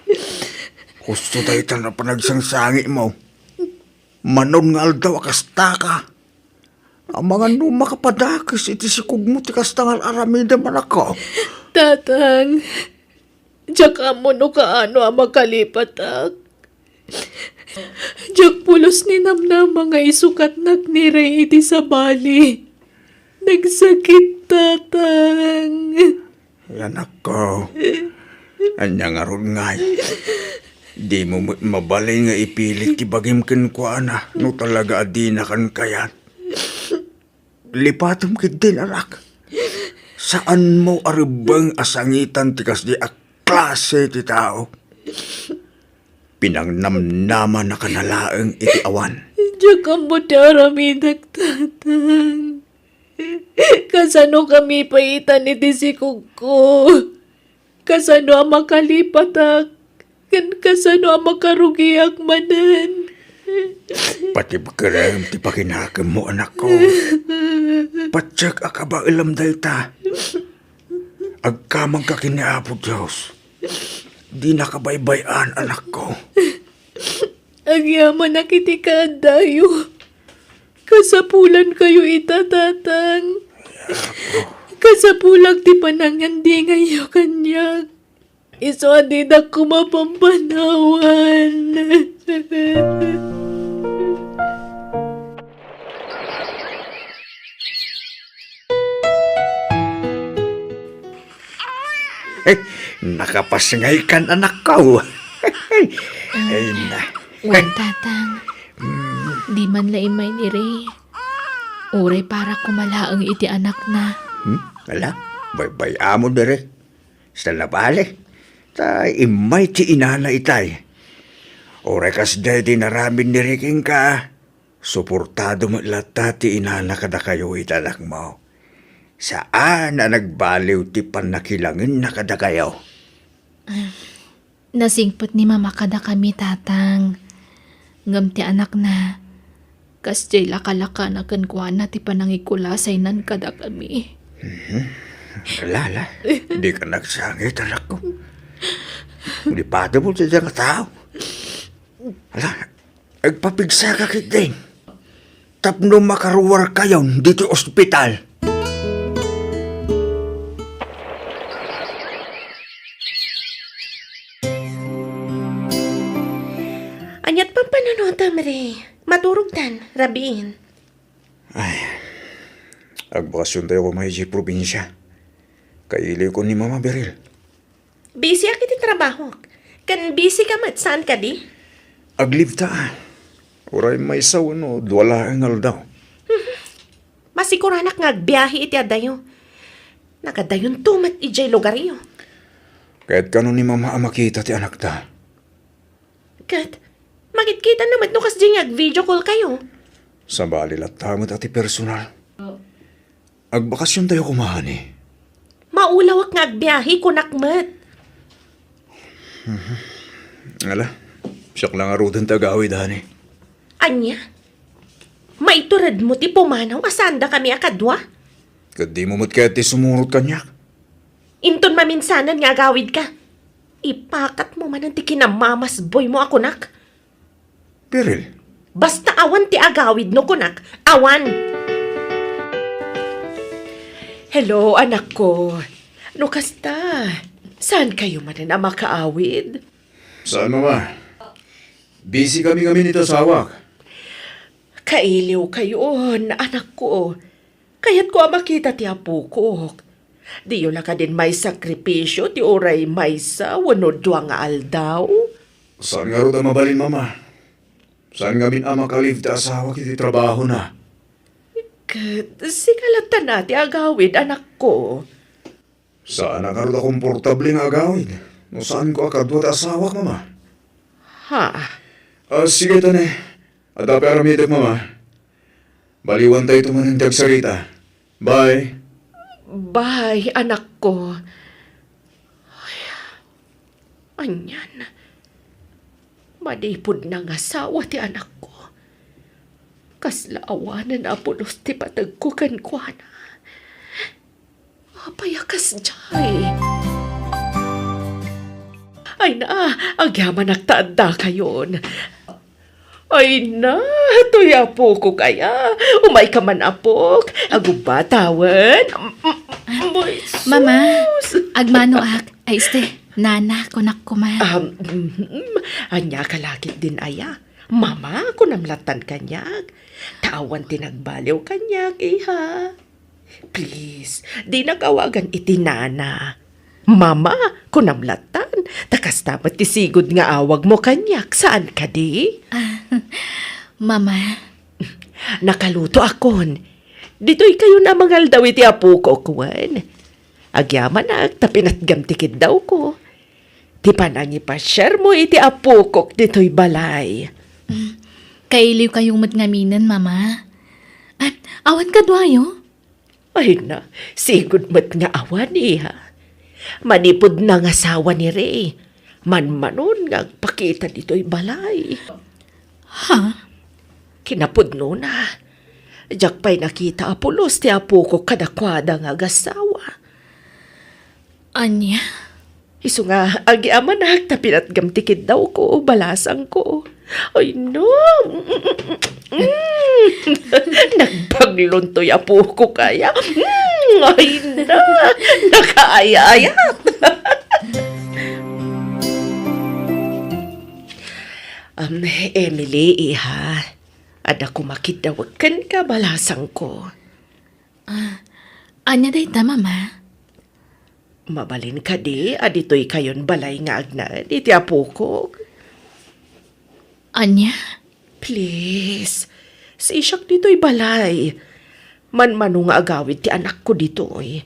Husto dayta a panagsangsangitmo. Manon nga aldaw a kastaka. Amangan no makapadakes iti sikogmo ti kasta nga ar-aramidem, anakko. Tatang, diak ammo no kaano a makalipatak. Diak pulos ninamnama nga isukatnak ni Ray iti sabali. Nagsakit, Tatang. Ay, anakko, ania ngarud ngay? Dimo met mabalin nga ipilit ti bagim kenkuana no talaga a dinakan kayat. Lipatem ketdin, anak. Saanmo a rebbeng a sangitan ti kasdi a klase ti tao. Pinangnamnamannaka laeng iti awan. Diak ammo ti aramidek, Tatang. Kasano kami paitan iti sikogko? Kasano a makalipatak? Ken kasano a makarugiak manen? Patibkerem ti pakinakemmo, anakko. Patiek a kabaelam dayta. Agkamangka ken ni Apo Dios. Dinaka baybay-an, anakko. Agyamanak iti kaaddayo. Kasapulankayo ita, Tatang. Kasapulak ti panangandingayyo kaniak. Isu a didak koma pampanawan. Eh, nakapasngaykan, anakko. Ay, na. Wen, Tatang. Di man la immay ni Ray. Uray para koma laeng iti anakna. Hmm? Ala, baybay-am diri. Sa nabali, ta immay ti inana itay. Uray kasdiay ti inaramid ni Ray kenka, suportado met latta ti inana kadakayo iti anakmo. Saan a nagbaliw ti pannakilangenna kadakayo. Nasingpet ni Mama kadakami, Tatang. Ngem ti anakna, kasdiay lakalakana kenkuana ti panangikulasaynan kadakami. Mhm. Ala, ala, dika nagsangit, anakko. Ulipatmo ti dayta nga tao. Ala, agpapigsaka ketdin tapno makaruarkayon ditoy ospital. Aniat pampanunotem, Ray? Maturogtan, rabiin. Ay, agbakasiontayo koma idiay probinsia. Kailiwko ni Mama Beryl. Busy ak iti trabahok. Ken busy ka met, saan kadi? Ag-leave ta. Uray maysa wenno dua laeng nga aldaw. Masikuranak nga agbiahe iti adayo. Nagadayonto met idiay lugaryo. Ket kano ni Mama a makita ti anakta? Ket, makitkitanna met no kasdiay nga ag-video call kayo. Sabali latta met a ti personal. Agbakasiontayo koma, honey. Maulawak nga agbiahe, kunak met. Mhm. Ala, siak la ngaruden ti agawid, honey. Ania? Maituredmo ti pumanaw a saandakami a kadua? Ket dimo met kayat ti sumurot kaniak? Inton maminsanan nga agawidka, ipakatmo manen ti kinamamasboymo a kunak. Beryl. Basta awan ti agawid no kunak, awan! Hello, anakko. No kasta, saan kayo manen a makaawid? Saan, Mama. Busy kami ngamin iti asawak. Kailiw kayon, anakko. Kayatko a makita ti apokok. Diyo la kadin maisakripisio ti uray maysa wenno dua nga aldaw? Saan ngarud a mabalin, Mama. Saan ngamin a maka-leave ti asawak iti trabahona. Ket sika latta ti agawid, anakko. Saanak ngarud a komportable nga agawid no saanko a kadua ti asawak, Mama. Ha? Ah, sige, ta ne. Adda pay aramidek, Mama. Baliwantayto manen ti agsarita. Bye. Bye, anakko. Ay, anian? Manipud nangasawa ti anakko, kasla awanen a pulos ti pategko kenkuana. Apay a kasdiay? Ay na, agyamanak ta addakayon. Ay na, toy apokok aya. Umayka man, apok. Agubba tawen. Mm, mm, Mama, sus. Agmanoak. Ay, este, nana, kunak koma. Um, mhm. Ania ka la ketdin aya? Mama, kunam lattan kaniak. Ta awan ti nagbaliw kaniak, iha. Please, dinak awagan iti nana. Mama, kunam lattan, ta kasta met ti sigud nga awagmo kaniak, saan kadi? Ah, Mama. Nakalutoakon. Ditoy kayon a mangaldaw iti apokok wen. Agyamanak ta pinatgam ti kiddawko. Ti panangipasiarmo iti apokok ditoy balay. Mm. Kailiw kayo met ngaminen, Mama. Ah, awan kaduayo? Ay na, sigud met nga awan, iha. Manipud nangasawa ni Ray, manmanon nga agpakita ditoy balay. Ha? Kinapudnona, diak pay nakita a pulos ti apokok kadakuada nga agasawa. Ania? Isu nga, agyamanak ta pinatgam ti kiddawko, balasangko. Ay, no. Mm. Nagbaglon toy apokok aya. Mm, ay, na. Nakaayayat. Um, Emily, iha. Adda koma kiddawek kenka, balasangko. Ah, ania dayta, Mama? Mabalin kadi a ditoy kayon balay nga agnaed iti apokok? Ania? Please, sisiak ditoy balay. Manmano nga agawid ti anakko ditoy.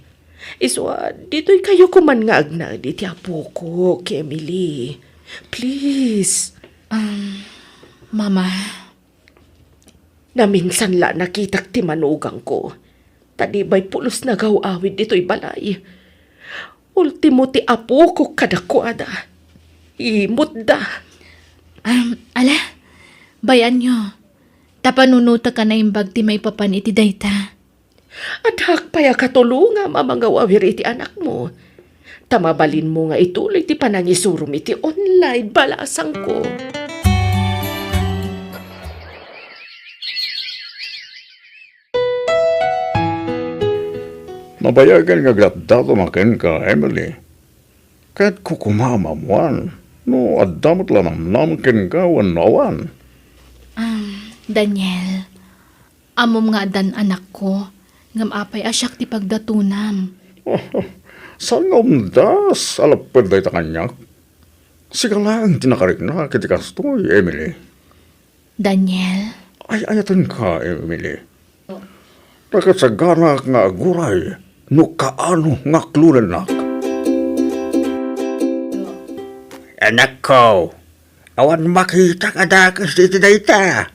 Isu a, ditoy kayo koman nga agnaed iti apokok, Emily. Please. Um, Mama. Naminsan la nakitak ti manugangko, ta di bay pulos nga agaw-awid ditoy balay. Ultimo ti apokok kadakuada. Imutda. Um, ala, bay-anyo. Ta panunotek a naimbag ti maipapan iti dayta. Addaak pay a katulongam a mangaw-awir iti anakmo. Ta mabalinmo nga ituloy ti panangisurom iti online balasangko. Nabayagen nga agratdaton a kenka, Emily. Ket kukumaam a ammoan no adda met la namnama kenka wenno awan. Um, Daniel, ammom nga addan anakko, ngem apay a siak ti pagdatonam? Saan nga umdas a lapped dayta kaniak? Sika laeng ti nakariknak iti kastoy, Emily. Daniel? Ay-ayatenka, Emily. Nakasaganak nga aguray no kaano nga aklonennak. Anakko, awan makitak a dakes iti dayta.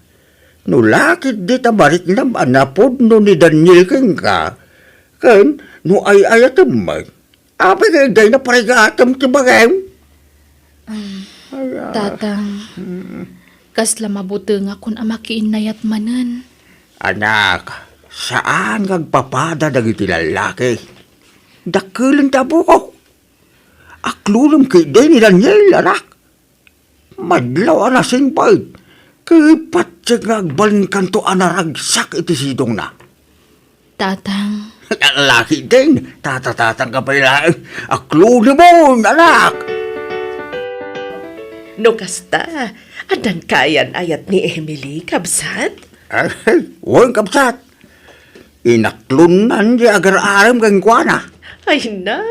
No la ketdi ta mariknam a napudno ni Daniel kenka, ken no ay-ayatem met, apay nga dayta parigatem ti bagim? Ay, ah. Tatang, kasla mabutengakon a makiinnayat manen. Anak, saan nga agpapada dagiti lallaki. Dakkelen ti apok. Aklonem ketdi ni Daniel, anak. Madlaw a nasingpet, ket patiek nga agbalinkanto a naragsak iti sidongna. Tatang. Laki din, tatatatang ka pay laeng. Aklonemo, anak! No kasta, addan kaayan-ayat ni Emily, kabsat? Ay, wen, kabsat. Inaklonnan ti agar-arem kenkuana. Ay na,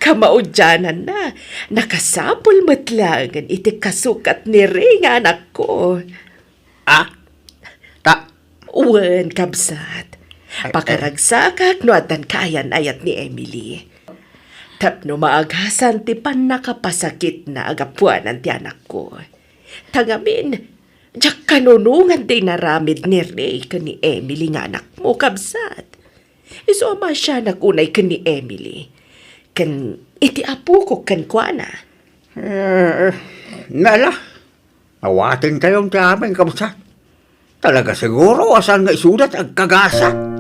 kamaudiananna. Nakasapul met laengen iti kasukat ni Ray nga anakko. Ah? Ta- Wen, kabsat. Ay, ay. Pakaragsakak no addan kaayan-ayat ni Emily. Tapno maagasan ti pannakapasakitna a gapuanan ti anakko. Ta ngamin, diak kanunongan ti inaramid ni Ray ken ni Emily nga anakmo, kabsat. Isu a maasianak unay ken ni Emily, ken iti apokok kenkuana. Eh, nala, awatenkayon ti amin, kabsat. Talaga siguro a saan nga isuda ti agkagasa.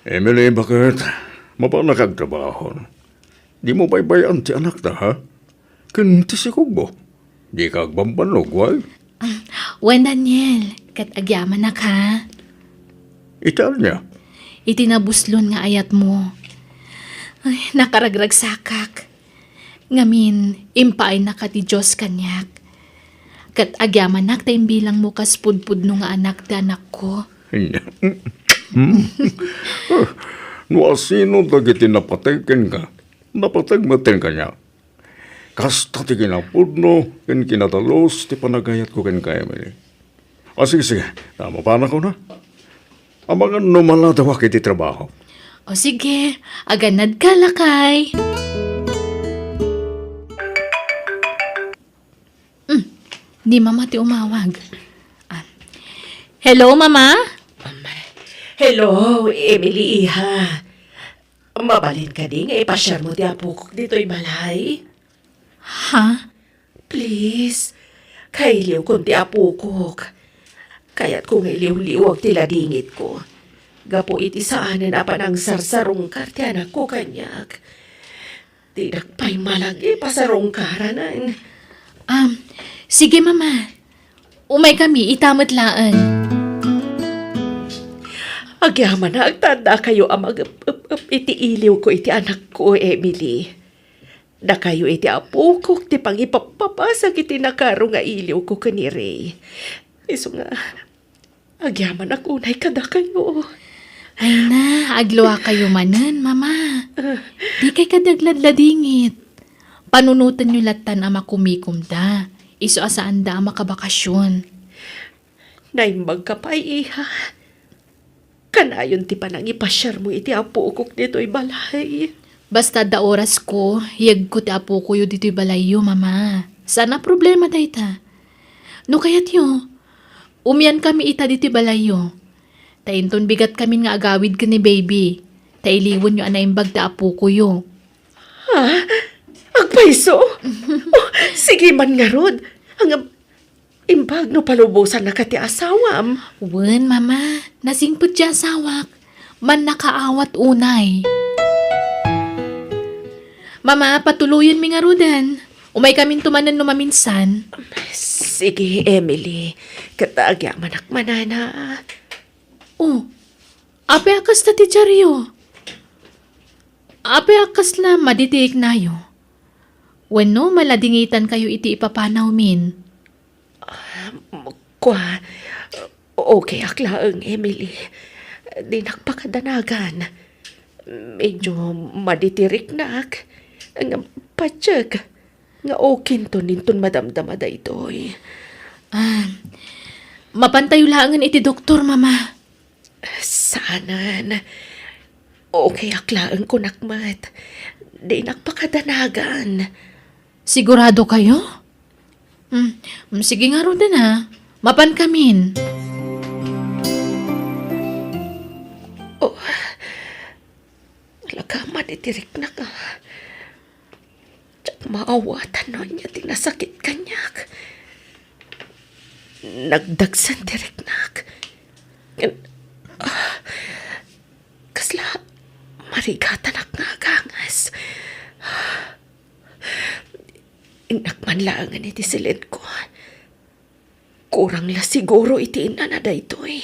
Emily, baket? Mapanak agtrabaho. Dimo baybay-an ti anakta, ha? Ken ti sikogmo. Dika agbambannog, wen? Wen, Daniel, ket agyamanak, ha? Iti ania? Iti nabuslon nga ayatmo. Ay, nakaragragsakak. Ngamin, impaaynak ti Dios kaniak. Ket agyamanak ta imbilangmo kas pudpudno nga anak ti anakko. Hmm? No asino dagiti napateg kenka, napateg met kaniak. Kasta ti kinapudno ken kinadalus ti panagayatko kenka, Emily. O, sige, sige. Ta mapanakon, ha? Amangan no maladawak iti trabaho. O, sige. Aganadka, lakay. Hmm. Ni Mama ti umawag. Ah. Hello, Mama? Hello, Emily, iha. Mabalin kadi nga ipasiarmo ti apokok ditoy balay? Ha? Please, kailiwkon ti apokok. Kayatko nga iliwliwag ti ladingitko. Gapu iti saanen a panangsarsarungkar ti anakko kaniak. Dinak pay malagi pasarungkaranen. Um, sige, Mama. Umaykami ita met laeng. Agyamanak ta addakayo a mag-ep-ep-ep iti iliwko iti anakko, Emily. Dakayo iti apokok ti pangipappapasak iti nakaro nga iliwko ken ni Ray. Isu nga, agyamanak unay kadakayo. Ay na, agluakayo manen, Mama. Dikay kadi agladladingit. Panunotenyo lattan a makumikomda. Isu a saanda a makabakasyon. Naimbagka pay, iha. Kanayon ti panangipasiarmo iti apokok ditoy balay. Basta adda orasko, yegko ti apokoyo ditoy balayyo, Mama. Saan a problema dayta. No kayatyo, umiankami ita ditoy balayyo. Ta inton bigatkamin nga agawid ken ni baby, ta iliwenyo a naimbag ti apokoyo. Ha? Agpayso? Oh, sige man ngarud. Ang, Imbag no palubosannaka ti asawam. Wen, Mama. Nasingpet ti asawak. Mannakaawat unay. Mama, patuloyenmi ngaruden. Umaykaminto manen no maminsan. Sige, Emily. Ket agyamanak manana. Oh, apay a kasta ti diario? Apay a kasla madi ti riknayo? Wenno maladingitankayo iti ipapanawmin? Kua, okay ak laeng, Emily. Dinak pakadanagan. Medyo madi ti riknak. Ngem patiek nga okinton inton madamdama daytoy. Ah, mapantayo laengen iti doktor, Mama. Saanen. Okay ak laeng kunak met. Dinak pakadanagan. Sigurado kayo? Hmm, sige ngaruden a. Mapankamin. Oh, alagad man iti riknak a. Diak maawatan no ania ti nasakit kaniak. Nagdagsen ti riknak. Ngem, ah, kasla marigatanak nga aganges. Innak man laengen iti siled ko. Kurang la siguro iti innana daytoy.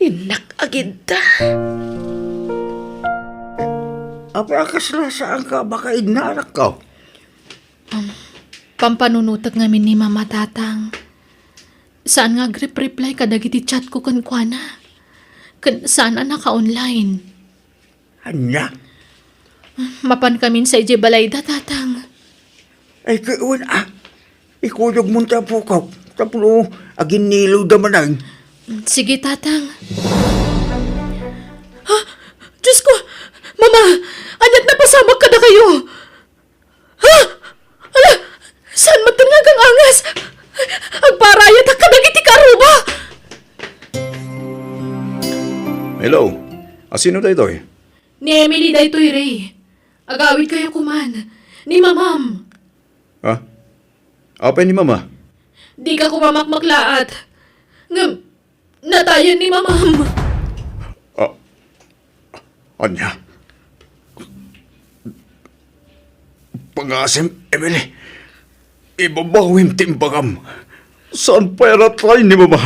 Innak agidda. Apay a kasla saanka a makainna, anakko? Um, pampanunotek ngamin ni Mama, Tatang. Saan nga agrep-reply kadagiti chat ko kenkuana. Ken saan a naka-online. Ania? Mapankamin sa idiay balayda, Tatang. Ay, ket wen a. Ikuyogmon ti apok tapno aginnilewda manen. Sige, Tatang. Ha? Diyos ko! Mama! Ania't napasamak kadakayo? Ha? Ala, saan met nga aganges? Agparayatak kadagiti karuba! Hello? A, sino daytoy? Ni Emily daytoy, Ray. Agawidkayo koman. Ni Mamam. Ha? Apay ni Mama? Dika koma makmaklaat. Ngem, natayen ni Mamam. Ah, ania? Pangasim, Emily. Ibabawim ti imbagam. Saan pay a natay ni Mama?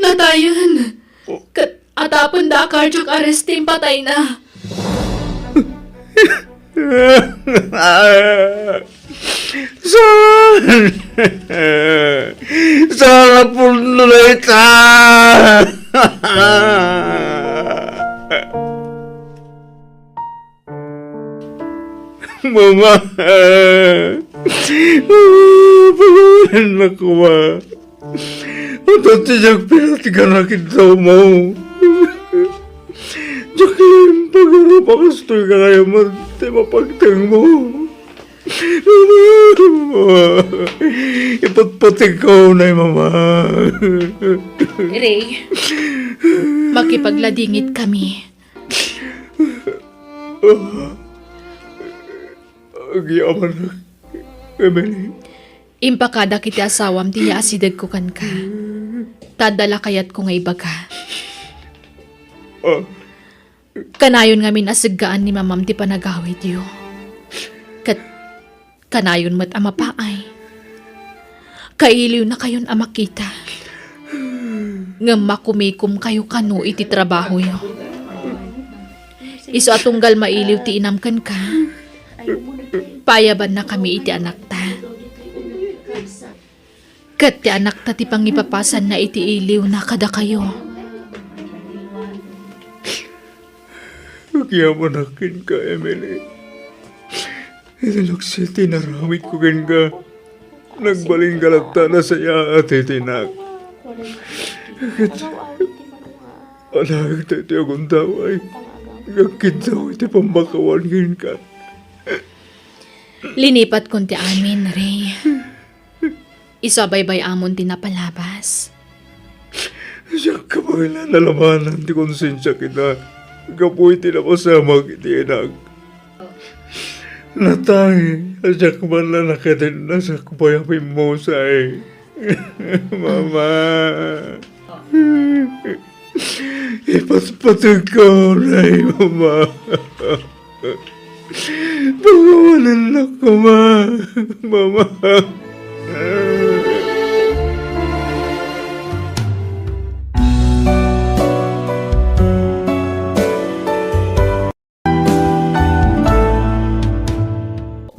Natayen. Oh. Ket atapenda a cardiac arrest ti impatayna. Saan? Saan a pudno dayta? Mama! Mama, pagawanan na koma. Adu ti diak pinatgan a kidawmo. Diak laeng pagarup a kastoy gayam ti mapagtengmo. Mama! Ipatpategko unay, Mama. Ray, makipagladingit kami. Agyamanak, Emily. Impakadak iti asawam ti yaasidegko kenka. Ta adda la kayatko nga ibaga. Ah. Kanayon ngamin a seggaan ni Mamam ti panagawidyo. Ket kanayon met a mapaay. Kailiwnakayon a makita. Ngem makumikomkayo kano iti trabahoyo. Isu a tunggal mailiw ti inam kenka, paayabannakami iti anakta. Ket ti anakta ti pangipapasanna iti iliwna kadakayo. Agyamanak kenka, Emily. Iti lukso ti inaramidko kenka, nagbalin ka latta a nasayaat iti inak. Ket alaek daytoy a gundaway nga agkiddaw iti pammakawan kenka. Linipatkon ti amin, Ray. Isu a baybay-amon ti napalabas. Diak kabaelan a labanan ti konsensiak ita gapu iti napasamak iti inak. Natay a diak man la nakatenna sakbay a pimmusay. Mama. Ipatpateg ka unay, Mama. Pagawanan na ka, Ma. Mama.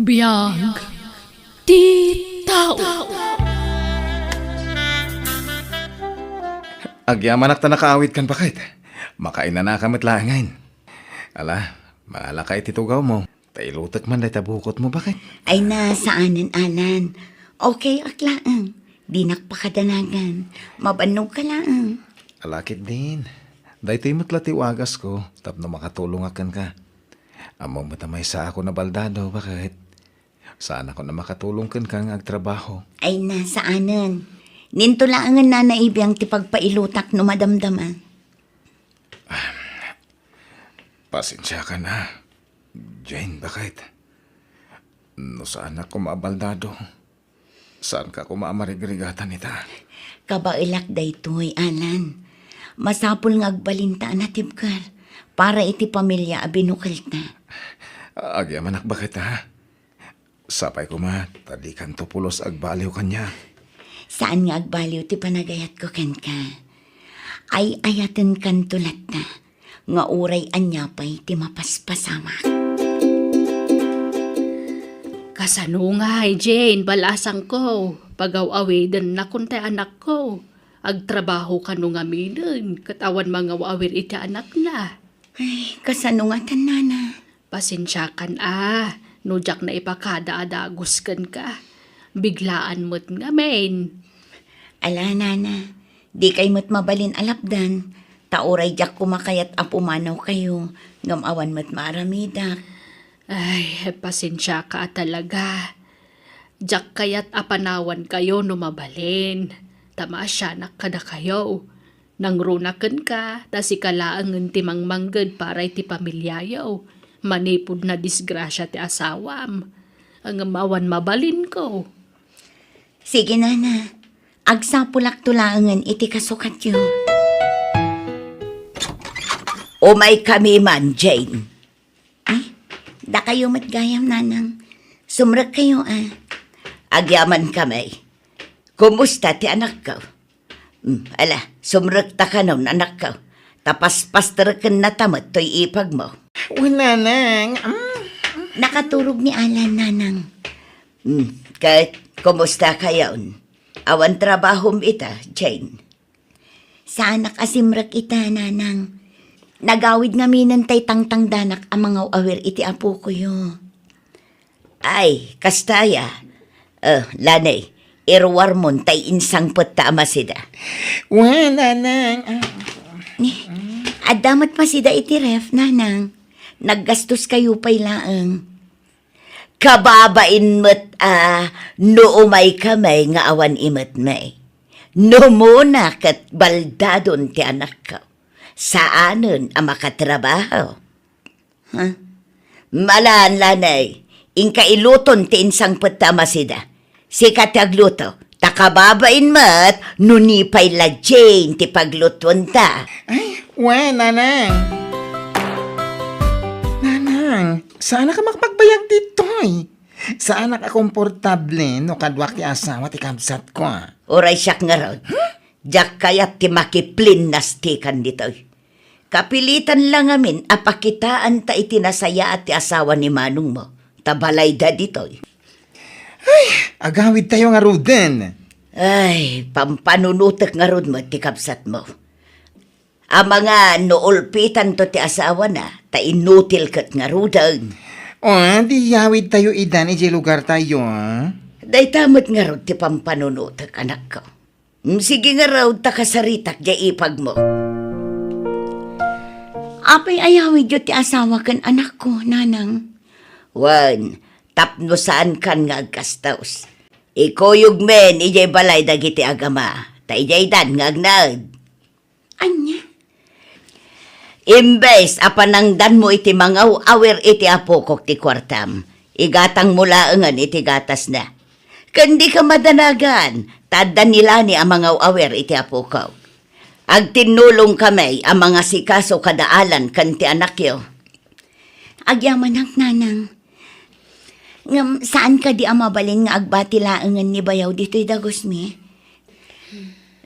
Biag ti tao. Agyamanak ta nakaawidkan, baket. Makainanaka met laengen. Ala, mangalaka iti tugawmo, ta ilutek man dayta bukotmo, baket. Ay na, saanen, Alan. Okay ak laeng. Dinak pakadanagan. Mabannogka laeng. Ala ketdin. Daytoy met la ti wagasko tapno makatulongak kenka. Ammom met a maysaak a baldado, baket. Saanakon a makatulong kenka nga agtrabaho. Ay na, saanen. Ninto laengen, Nana, ibiang ti pagpailutak no madamdama. Pasensiakan a, Jane, baket. No saanak koma a baldado, saanka koma a marigrigatan ita. Kabaelak daytoy, Alan. Masapul nga agbalinta a natibker para iti pamilia a binukelta. Agyamanak, baket, ha? Sapay koma ta dikanto pulos agbaliw kaniak. Saan nga agbaliw ti panagayatko kenka. Ay-ayatenkanto latta nga uray ania pay ti mapaspasamak. Kasano ngay, Jane, balasangko? Pagaw-awidennakon ti anakko. Agtrabaho kano ngaminen, ket awan mangaw-awir iti anakna. Ay, kasano ngatan, Nana? Pasensiakan a, no diak naipakada a dagus kenka. Biglaan met ngamin. Ala, Nana, dikay met mabalin a lapdan, ta uray diak koma kayat a pumanawkayo, ngem awan met maaramidak. Ay, pasensiaka a talaga. Diak kayat a panawankayo no mabalin, ta maasianak kadakayo. Nangruna kenka, ta sika laengen ti mangmangged para iti pamiliayo, manipud nadisgrasia ti asawam. Ngem awan mabalinko. Sige, Nana. Agsapulakto laengen iti kasukatyo. Umaykami man, Jane. Ay, dakayo met gayam, Nanang. Sumrekkayo, a. Agyamankami. Kumusta ti anakko? Hmm, ala, sumrekta kanon, anakko. Ta paspasterkennata met toy ipagmo. Wen, Nanang. Mm. Nakaturog ni Alan, Nanang. Hmm, ket kumusta kayon? Awan trabahom ita, Jane? Saanak a simrek ita, Nanang. Nagawid ngaminen tay tangtangdanak a mangaw-awir iti apokoyo. Ay, kasta aya. Eh, Lanay, iruarmon tay insangpetta a masida. Wen, Nanang. Ah. Ni, adda met masida iti ref, Nanang. Naggastoskayo pay laeng. Kababain met a no umaykami nga awan imetmi. No umuna ket baldadon ti anakko. Saanen a makatrabaho. Ha? Malan, Lanay, inka iluton ti insangpetta a masida. Sika ti agluto. Ta kababain met no ni pay la Jane ti paglutuenta. Ay, wen, Nanang. Nanang, saanak a makapagbayag ditoy. Saanak a komportable no kaduak ti asawa ti kabsatko. Uray siak ngarud. Huh? Diak kayat ti makiplinnastikan ditoy. Kapilitan la ngamin a pakitaanta iti nasayaat ti asawa ni manongmo, ta balayda ditoy. Ay, agawidtayo ngaruden. Ay, pampanunotek ngarud met ti kabsatmo. Amangan no ulpitanto ti asawana, ta inutil ket ngaruden. O, di yawidtayo idan idiay lugartayo, a? Dayta met ngarud ti pampanunotek, anakko. Mm, sige ngarud, ta kasaritak diay ipagmo. Apay a yawidyo ti asawa ken anakko, Nanang? Wen, tapno saankan nga agkastos. Ikuyogmin idiay balay dagiti agama, ta idiaydan nga agnaed. Ania? Imbes a panangdanmo iti mangaw-awir iti apokok ti kuartam, igatangmo laengen iti gatasna. Ken dika madanagan, ta adda ni Lani a mangaw-awer iti apokok. Agtinnulongkami a mangasikaso kada Alan ken ti anakyo. Agyamanak, nanang. Ngem saan kadi a mabalin nga agbati laengen ni bayaw ditoy dagusmi?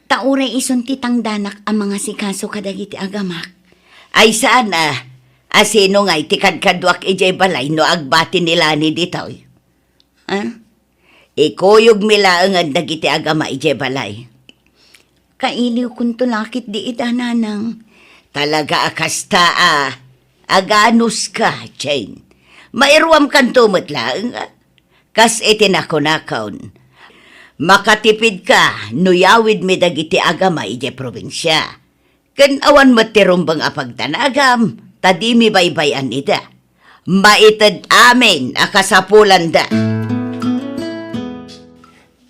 Ta uray isun ti tangdanak a mangasikaso kadagiti agamak. Ay saan a, a sino ngay ti kadkaduak idiay balay no agbati ni Lani ditoy? Ah? Ikuyogmi laengen dagiti agama idiay balay. Kailiwkonto la ketdi ida, nanang. Talaga a kasta a, aganuska, Jane. Mairuamkanto met laeng, a? Kas iti nakunakon, makatipidka no yawidmi dagiti agama idiay probinsia. Ken awan met ti rumbeng a pagdanagam, ta dimi baybay-an ida. Maited amin a kasapulanda.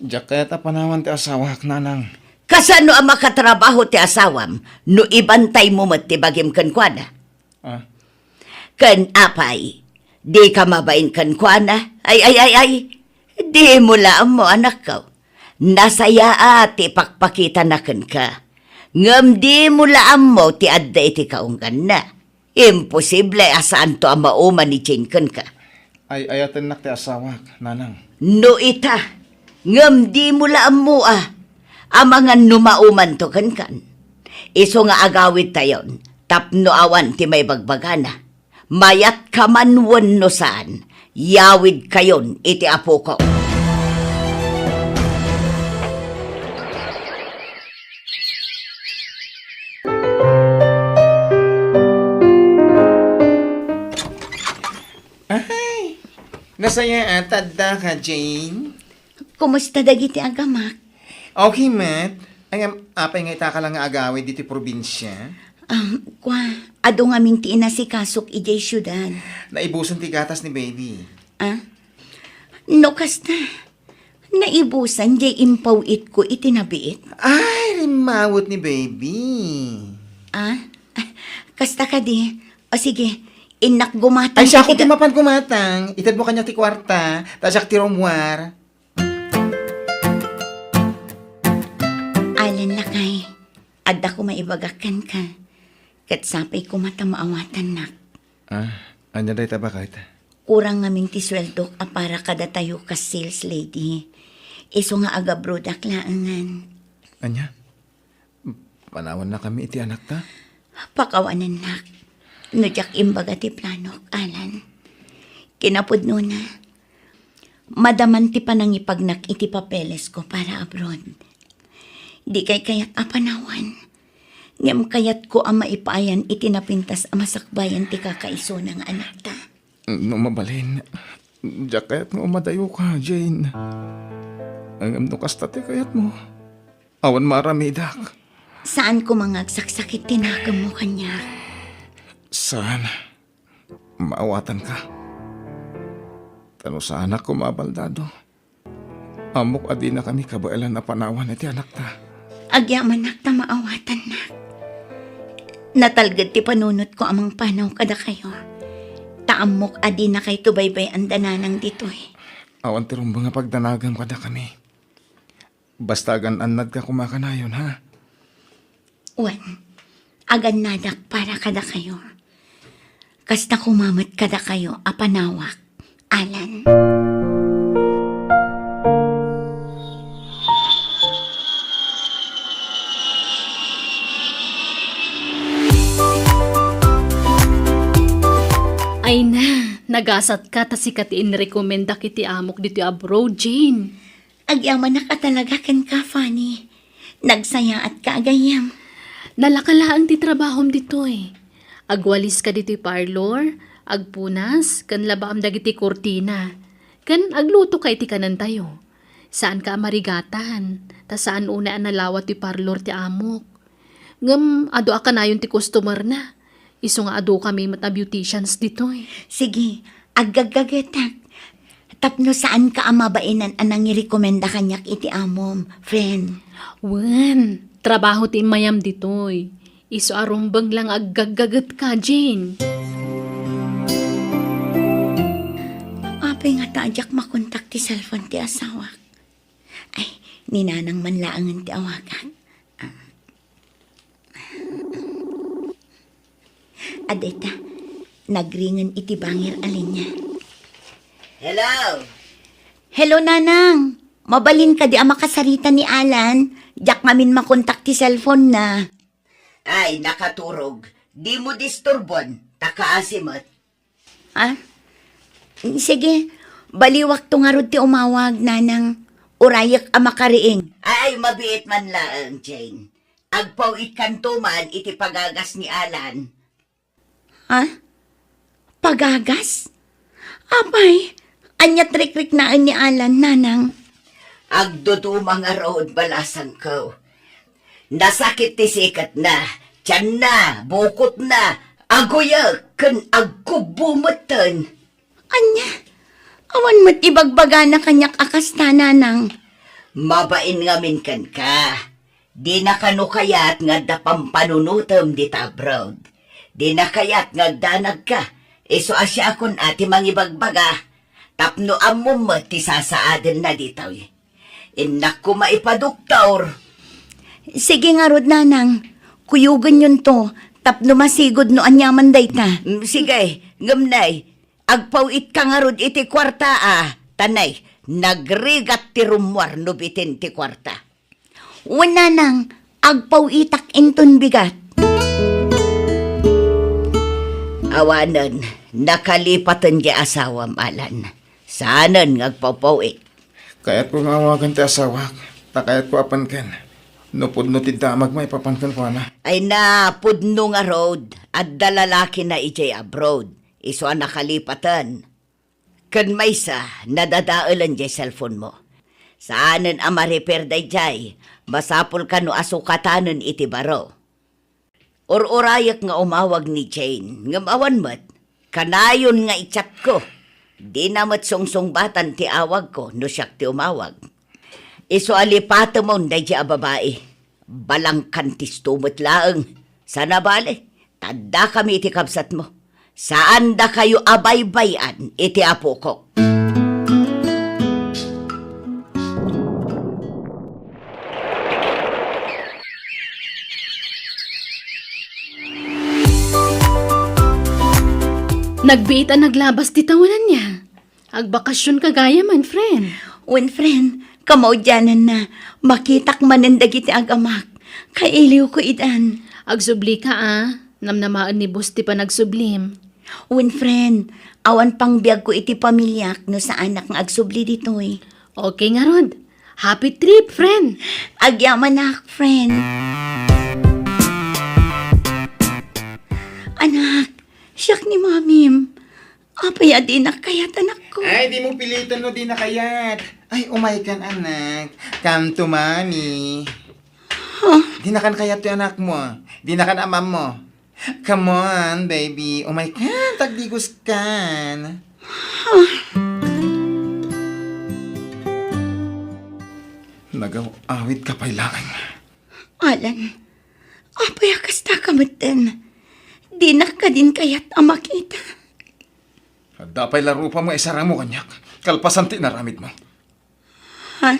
Diak kayat a panawan ti asawak, nanang. Kasano a makatrabaho ti asawam no ibantaymo met ti bagim kenkuana? Ah. Ken apay, dika mabain kenkuana? Ay, ay, ay, ay, dimo la ammo, anakko. Nasayaat ti ipakpakitana kenka. Ngem dimo la ammo ti adda iti kaungganna. Imposible a saanto a mauman ni Jane kenka. Ay-ayatennak ti asawak, nanang. No ita, ngem dimo la ammo a, amangan no maumanto kenkan. Isu nga agawidtayon, tapno awan ti maibagbagana. Mayatka man wenno saan, yawidkayon iti apokok. Ay, nasayaat ta addaka, Jane. Kumusta dagiti agamak? Okay met. Ay, ngem, apay nga itaka la nga agawid ditoy probinsia? Ah, kua, adu ngamin ti inasikasok idiay siudad. Naibusan ti gatas ni baby. Ah? No kasta, naibusan diay impaw-itko iti nabiit. Ay, rimmawet ni baby. Ah? Kasta kadi. O sige, innak gumatang. Ay, siak ti mapan gumatang. Itedmo kaniak ti kuarta, ta siak ti rummuar. Alan, lakay, adda koma ibagak kenka, ket sapay koma ta maawatannak. Ah, ania dayta, baket? Kurang ngamin ti sueldok a para kadatayo kas sales lady. Isu nga agabroadak laengen. Ania? Panawannakami iti anakta? Pakawanennak. No diak imbaga ti planok, Alan. Kinapudnona, madaman ti panangipagnak iti papelesko para abroad. Dikay kayat a panawan. Ngem kayatko a maipaayan iti napintas a masakbayan ti kakaisuna nga anakta. No mabalin, diak kayat nga umadayoka, Jane. Ngem no kasta ti kayatmo, awan maaramidak. Saan koma nga agsaksakit ti nakemmo kaniak? Saan. Maawatanka. Ta no saanak koma a baldado, ammok a dinakami kabaelan a panawan iti anakta. Agyamanak ta maawatannak. Natalged ti panunotko a mangpanaw kadakayo. Ta ammok a dinakayto baybay-an da nanang ditoy. Awan ti rumbeng a pagdanagam kadakami. Basta agan-annadka koma kanayon, ha? Wen, agannadak para kadakayo. Kasta koma met kadakayo a panawak, Alan. Ay na, nagasatka ta sika ti inrekomendak iti amok ditoy abroad, Jane. Agyamanak a talaga kenka, Fanny. Nagsayaatka a gayyem. Nalaka laeng ti trabahom ditoy. Agwaliska ditoy parlor, agpunas, ken labaam dagiti kurtina. Ken aglutoka iti kanentayo. Saanka a marigatan, ta saan unay a nalawa ti parlor ti amok. Ngem adu a kanayon ti customer-na. Isu nga adukami met a beauticians ditoy. Sige, aggaggagetak. Tapno saanka a mabainan a nangirekomenda kaniak iti amom, friend. Wen, trabaho ti immayam ditoy. Isu a rumbeng la nga aggaggagetka, Jane. Apay ngata a diak makontak ti cellphone ti asawak? ni Nanang man laengen ti awagak. Ah. Adda ita, nagringen iti bangir a linia. Hello? Hello, Nanang. Mabalin kadi a makasarita ni Alan? Diak ngamin makontak ti cellphone na. Ay, nakaturog. Dimo disturbon, ta kaasi met. Ah? Sige, baliwakto ngarud ti umawag, Nanang. Urayek a makariing. Ay, mabiit man laeng, Jane. Agpaw-itkanto man iti pagagas ni Alan. Ah? Pagagas? Apay, ania ti rikriknaen ni Alan, Nanang? Agduduma ngarud, balasangko. Nasakit ti siketna, tianna, bukotna, aguyek, ken agkubbo metten. Ania? Awan met ibagbagana kaniak a kasta, Nanang. Mabain ngamin kenka. Dina kano kayat nga adda pampanunotem dita abroad. Dina kayat nga agdanagka. Isu a siakon a ti mangibagbaga. Tapno ammom met ti sasaadenna ditoy. Innak koma ipadoktor. Sige ngarud, Nanang. Kuyogenyon to tapno masigud no aniaman dayta. Mm, sige, ngem nay, agpaw-itka ngarud iti kuarta a. Ta nay, nagrigat ti rummuar no bitin ti kuarta. Wen, Nanang, agpaw-itak inton bigat. Awanen, nakalipaten diay asawam, Alan. Saanen nga agpawpaw-it. Kayatko nga awagan ti asawak, ta kayatko a panken. No pudno ti damag maipapan kenkuana. Ay na, pudno ngarud, adda lalakina idiay abroad. Isu a nakalipaten. Ken maysa, nadadaelen diay cellphone mo. Saanen a ma-repair daydiay, masapul kano a sukatanen iti baro. Ur-urayek nga umawag ni Jane, ngem awan met. Kanayon nga i-chatko. Dina met sungsungbatan ti awagko no siak ti umawag. Isu a lipatemon daydiay a babai. Balangkantisto met laeng. Sana bale, ta addakami iti kabsatmo. Saandakayo a baybay-an iti apokok. Nagbiit a naglabas ti tawenanna. Agbakasionka gayam, friend. Wen, friend, kamaudiananna, makitak manen dagiti agamak. Kailiwko idan. Agsublika a. Namnamaen ni boss ti panagsublim. Wen, friend, awan pangbiagko iti pamiliak no saanak nga agsubli ditoy. Okay ngarud. Happy trip, friend! Agyamanak, friend. Anak, siak ni mamim. Apay a dinak kayat, anakko? Ay, dimo piliten no dinak kayat. Ay, umaykan, anak. Come to mommy. Huh? Dinakan kayat ti anakmo. Dinakan amammo. Come on, baby. Umaykan, tagdigoskan. Huh? Nagaw-awidka pay laeng. Alan, apay a kastaka metten? Dinak kadin kayat a makita. Adda pay la rupam nga isarangmo kaniak, kalpasan ti inaramidmo. Ha?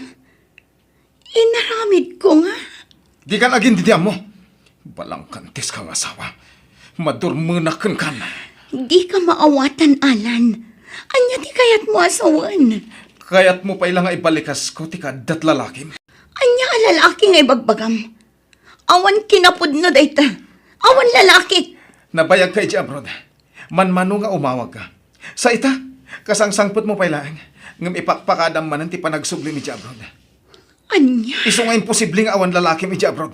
Inaramidko nga? Dikan agin didiammo. Balangkantiska nga asawa. Madurmenak kenkan. Dika maawatan, Alan. Ania ti kayatmo a sawen? Kayatmo pay la nga ibalikasko ti kaaddat lalakim? Ania a lalaki nga ibagbagam? Awan kinapudno dayta. Awan lalaki. Nabayagka idiay abroad. Manmano nga umawagka. Sa ita, kasangsangpetmo pay laeng, ngem ipakpakadam manen ti panagsublim idiay abroad. Ania? Isu nga imposible nga awan lalakim idiay abroad.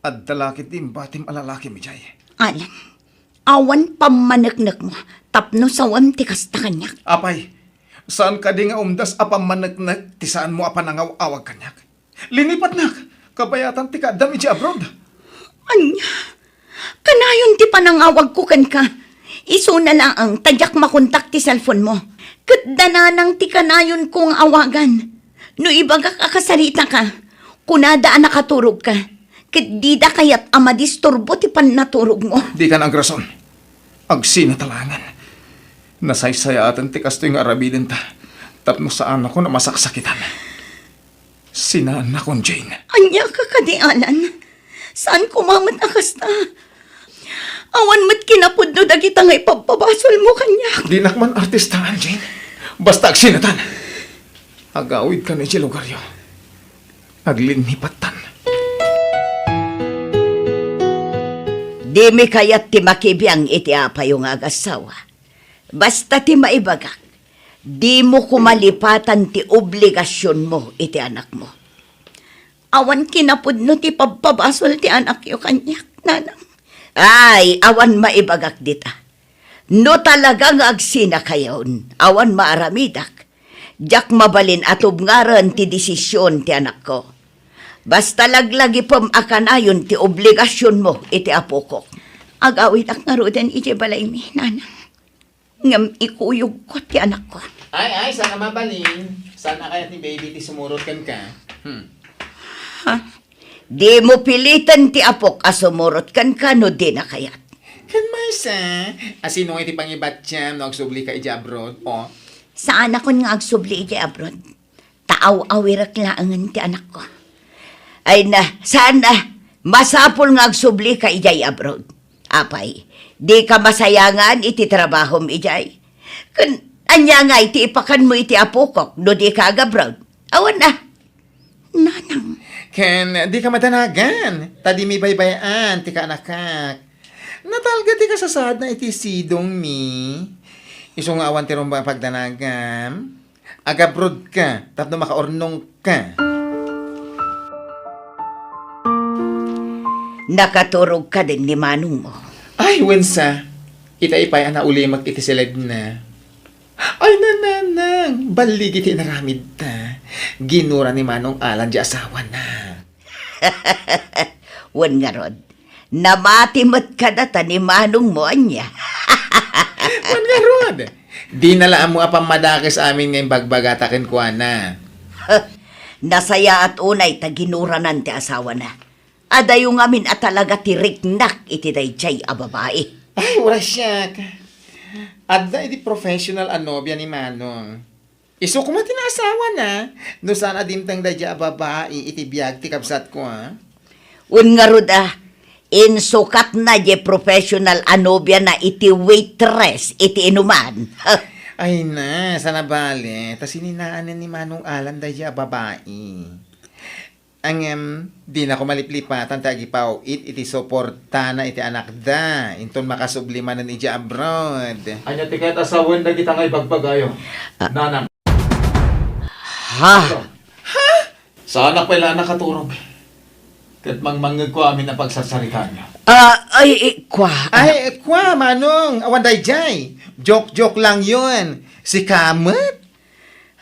Adda la ketdi imbatim a lalakim idiay. Alan, awan pammaneknekmo tapno sawem ti kasta kaniak. Apay, saan kadi nga umdas a pammaneknek ti saanmo a panangaw-awag kaniak? Linipatnak, kabayatan ti kaaddam idiay abroad. Ania? Kanayon ti panangawagko kenka. Isuna laeng ta diak makontak ti cellphone mo. Ket da nanang ti kanayonko nga awagan. No ibagak a kasaritaka, kunada a nakaturogka. Ket dida kayat a madisturbo ti pannaturogmo. Dikan agrason. Agsina ta laengen. Nasaysayaaten ti kastoy nga aramidenta. Tapno saanakon a masaksakitan. Sinaannakon, Jane. Ania ka kadi, Alan? Saan koma met a kasta? Awan met kinapudno dagita nga ipabpabasolmo kaniak. Dinak man artistaan, Jane. Basta agsinatan. Agawidkan idiay lugaryo. Aglinnipattan. Dimi kayat ti makibiang iti apayo nga agassawa. Basta ti maibagak, dimo koma lipatan ti obligasionmo iti anakmo. Awan kinapudno ti pabpabasol ti anakyo kaniak, nanang. Ay, awan maibagak dita. No talaga nga agsinakayon, awan maaramidak, diak mabalin a tubngaren ti desision ti anakko. Basta laglagipem a kanayon ti obligasionmo iti apokok. Agawidak ngaruden idiay balaymi, nanang. Ngem ikuyogko ti anakko. Ay, ay, saan a mabalin? Saan a kayat ni baby ti sumurot kenka? Hmm. Ha? Dimo piliten ti apok a sumurot kenka no dina kayat. Ken maysa, a sino nga iti pangibatiam no agsublika idiay abroad? O. Saanakon nga agsubli idiay abroad. Ta aw-awirek laengen ti anakko. Ay na, saan a, masapul nga agsublika idiay abroad. Apay, dika masayangan iti trabahom idiay? Ken ania ngay ti ipakanmo iti apokok no dika agabroad? Awan a, nanang. Ken dika madanagan, ta dimi baybay-an ti kaanakak. Natalga ti kasasaadna iti sidongmi. Isu nga awan ti rumbeng a pagdanagam. Agabrodka tapno makaurnongka. Nakaturogka din ni manongmo? Ay, wen sa. Itay pay a naulimek iti siledna. Ay, nanang, balligi ti inaramidta. Ginura ni Manong Alan ti asawana. Wen ngarud, namati met kadata ni manongmo, ania? Wen ngarud, dina la ammo a pammadakes amin nga imbagbagata kenkuana. Nasayaat unay ta ginuranan ti asawana. Adayo ngamin a talaga ti riknak iti daydiay a babai. Ay, uray siak. Adda idi professional a nobia ni Manong. Isu koma ti naasawana, no saan a dimteng daydiay a babai iti biag ti kabsatko, a? Wen ngarud a, insukatna diay professional a nobiana iti waitress iti inuman. Ay na, saan a bale, ta sininaanen ni Manong Alan daydiay a babai. Ngem, dinako maliplipatan ti agipaw-it iti suportana iti anakda, inton makasubli manen idiay abroad. Ania ti kayat a sawen dagita nga ibagbagayo, ah, nanang? Ha? Ha? Saanak pay la a nakaturog. Ket mangmangngegko amin a pagsarsaritaanyo. Ah, ay, eh, kwa, ah. Ay, eh, kwa, Manong, awan daydiay. Joke-joke lang yun. Sika met?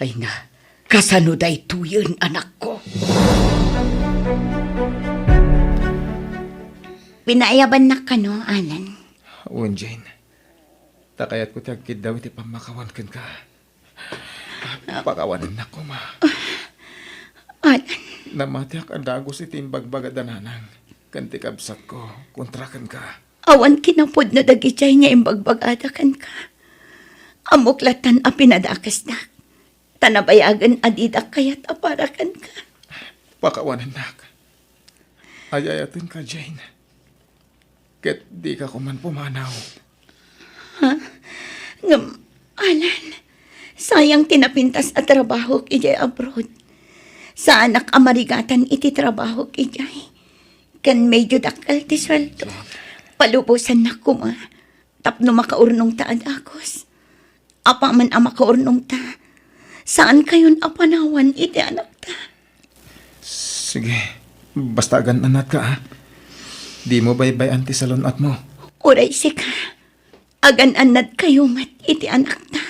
Ay na, kasano daytoyen, anakko? Pinaayabannak kano, Alan? Wen, Jane. Ta kayatko ti agkiddaw iti pammakawan kenka. Pakawanennak koma. Alan. Namatiak a dagus iti imbagbaga da nanang ken ti kabsatko kontra kenka. Awan kinapudno dagidiay nga imbagbagada kenka. Ammok latta a pinadakesdak, ta nabayagen a didak kayat a para kenka. Pakawanennak. Ay-ayatenka, Jane. Ket dika koman pumanaw. Ha? Ngem, Alan, sayang ti napintas a trabahok idiay abroad. Saanak a marigatan iti trabahok idiay. Ken medyo dakkel ti sueldo. Palubosannak koma tapno makaurnongta a dagus. Apaman a makaurnongta, saankayon a panawan iti anakta. Sige, basta agan-annatka, a. Dimo baybay-an ti salun-atmo. Uray sika, agan-annadkayo met iti anakta.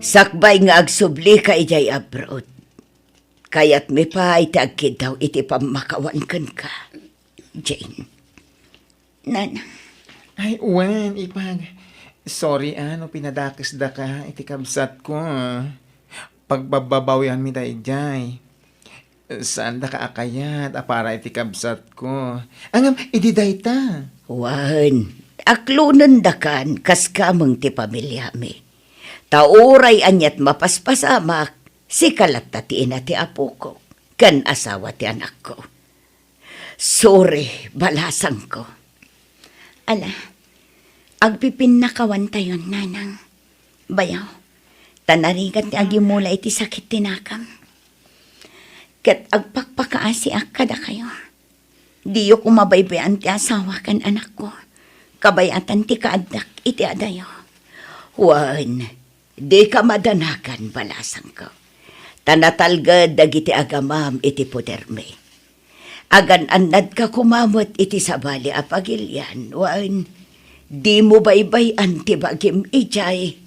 Sakbay nga agsublika idiay abroad, kayatmi pay ti agkiddaw iti pammakawan kenka, Jane. Nanang. Ay, wen, ipag. Sorry, a, no pinadakesdaka iti kabsatko, a. Pagbabbabawianmi daydiay. Saandaka a kayat a para iti kabsatko. Ngem, idi dayta. Wen, aklonendakan kas kameng ti pamiliami. Ta uray aniat mapaspasamak, sika latta ti ina ti apok ken asawa ti anakko. Sorry, balasangko. Ala, agpipinnakawantayon, nanang. Bayaw, ta narigat ti agimula iti sakit ti nakam. Ket agpakpakaasiak kadakayo. Diyo koma baybay-an ti asawa ken anakko. Kabayatan ti kaaddak iti adayo. Wen, dika madanagan, balasangko. Ta natalged dagiti agamam iti podermi. Agan-annadka koma met iti sabali a pagilian, wen, dimo baybay-an ti bagim idiay.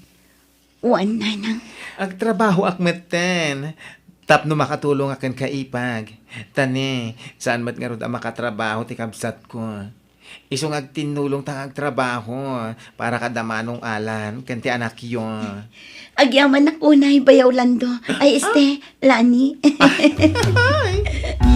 Wen, nanang. Agtrabahoak metten tapno makatulongak ken kaipag. Ta ne, saan met ngarud a makatrabaho ti kabsatko. Isu nga agtinnulongta nga agtrabaho para kada Manong Alan ken ti anakyo. Agyamanak unay, Bayaw Lando. Ay, este, Lani. Ay.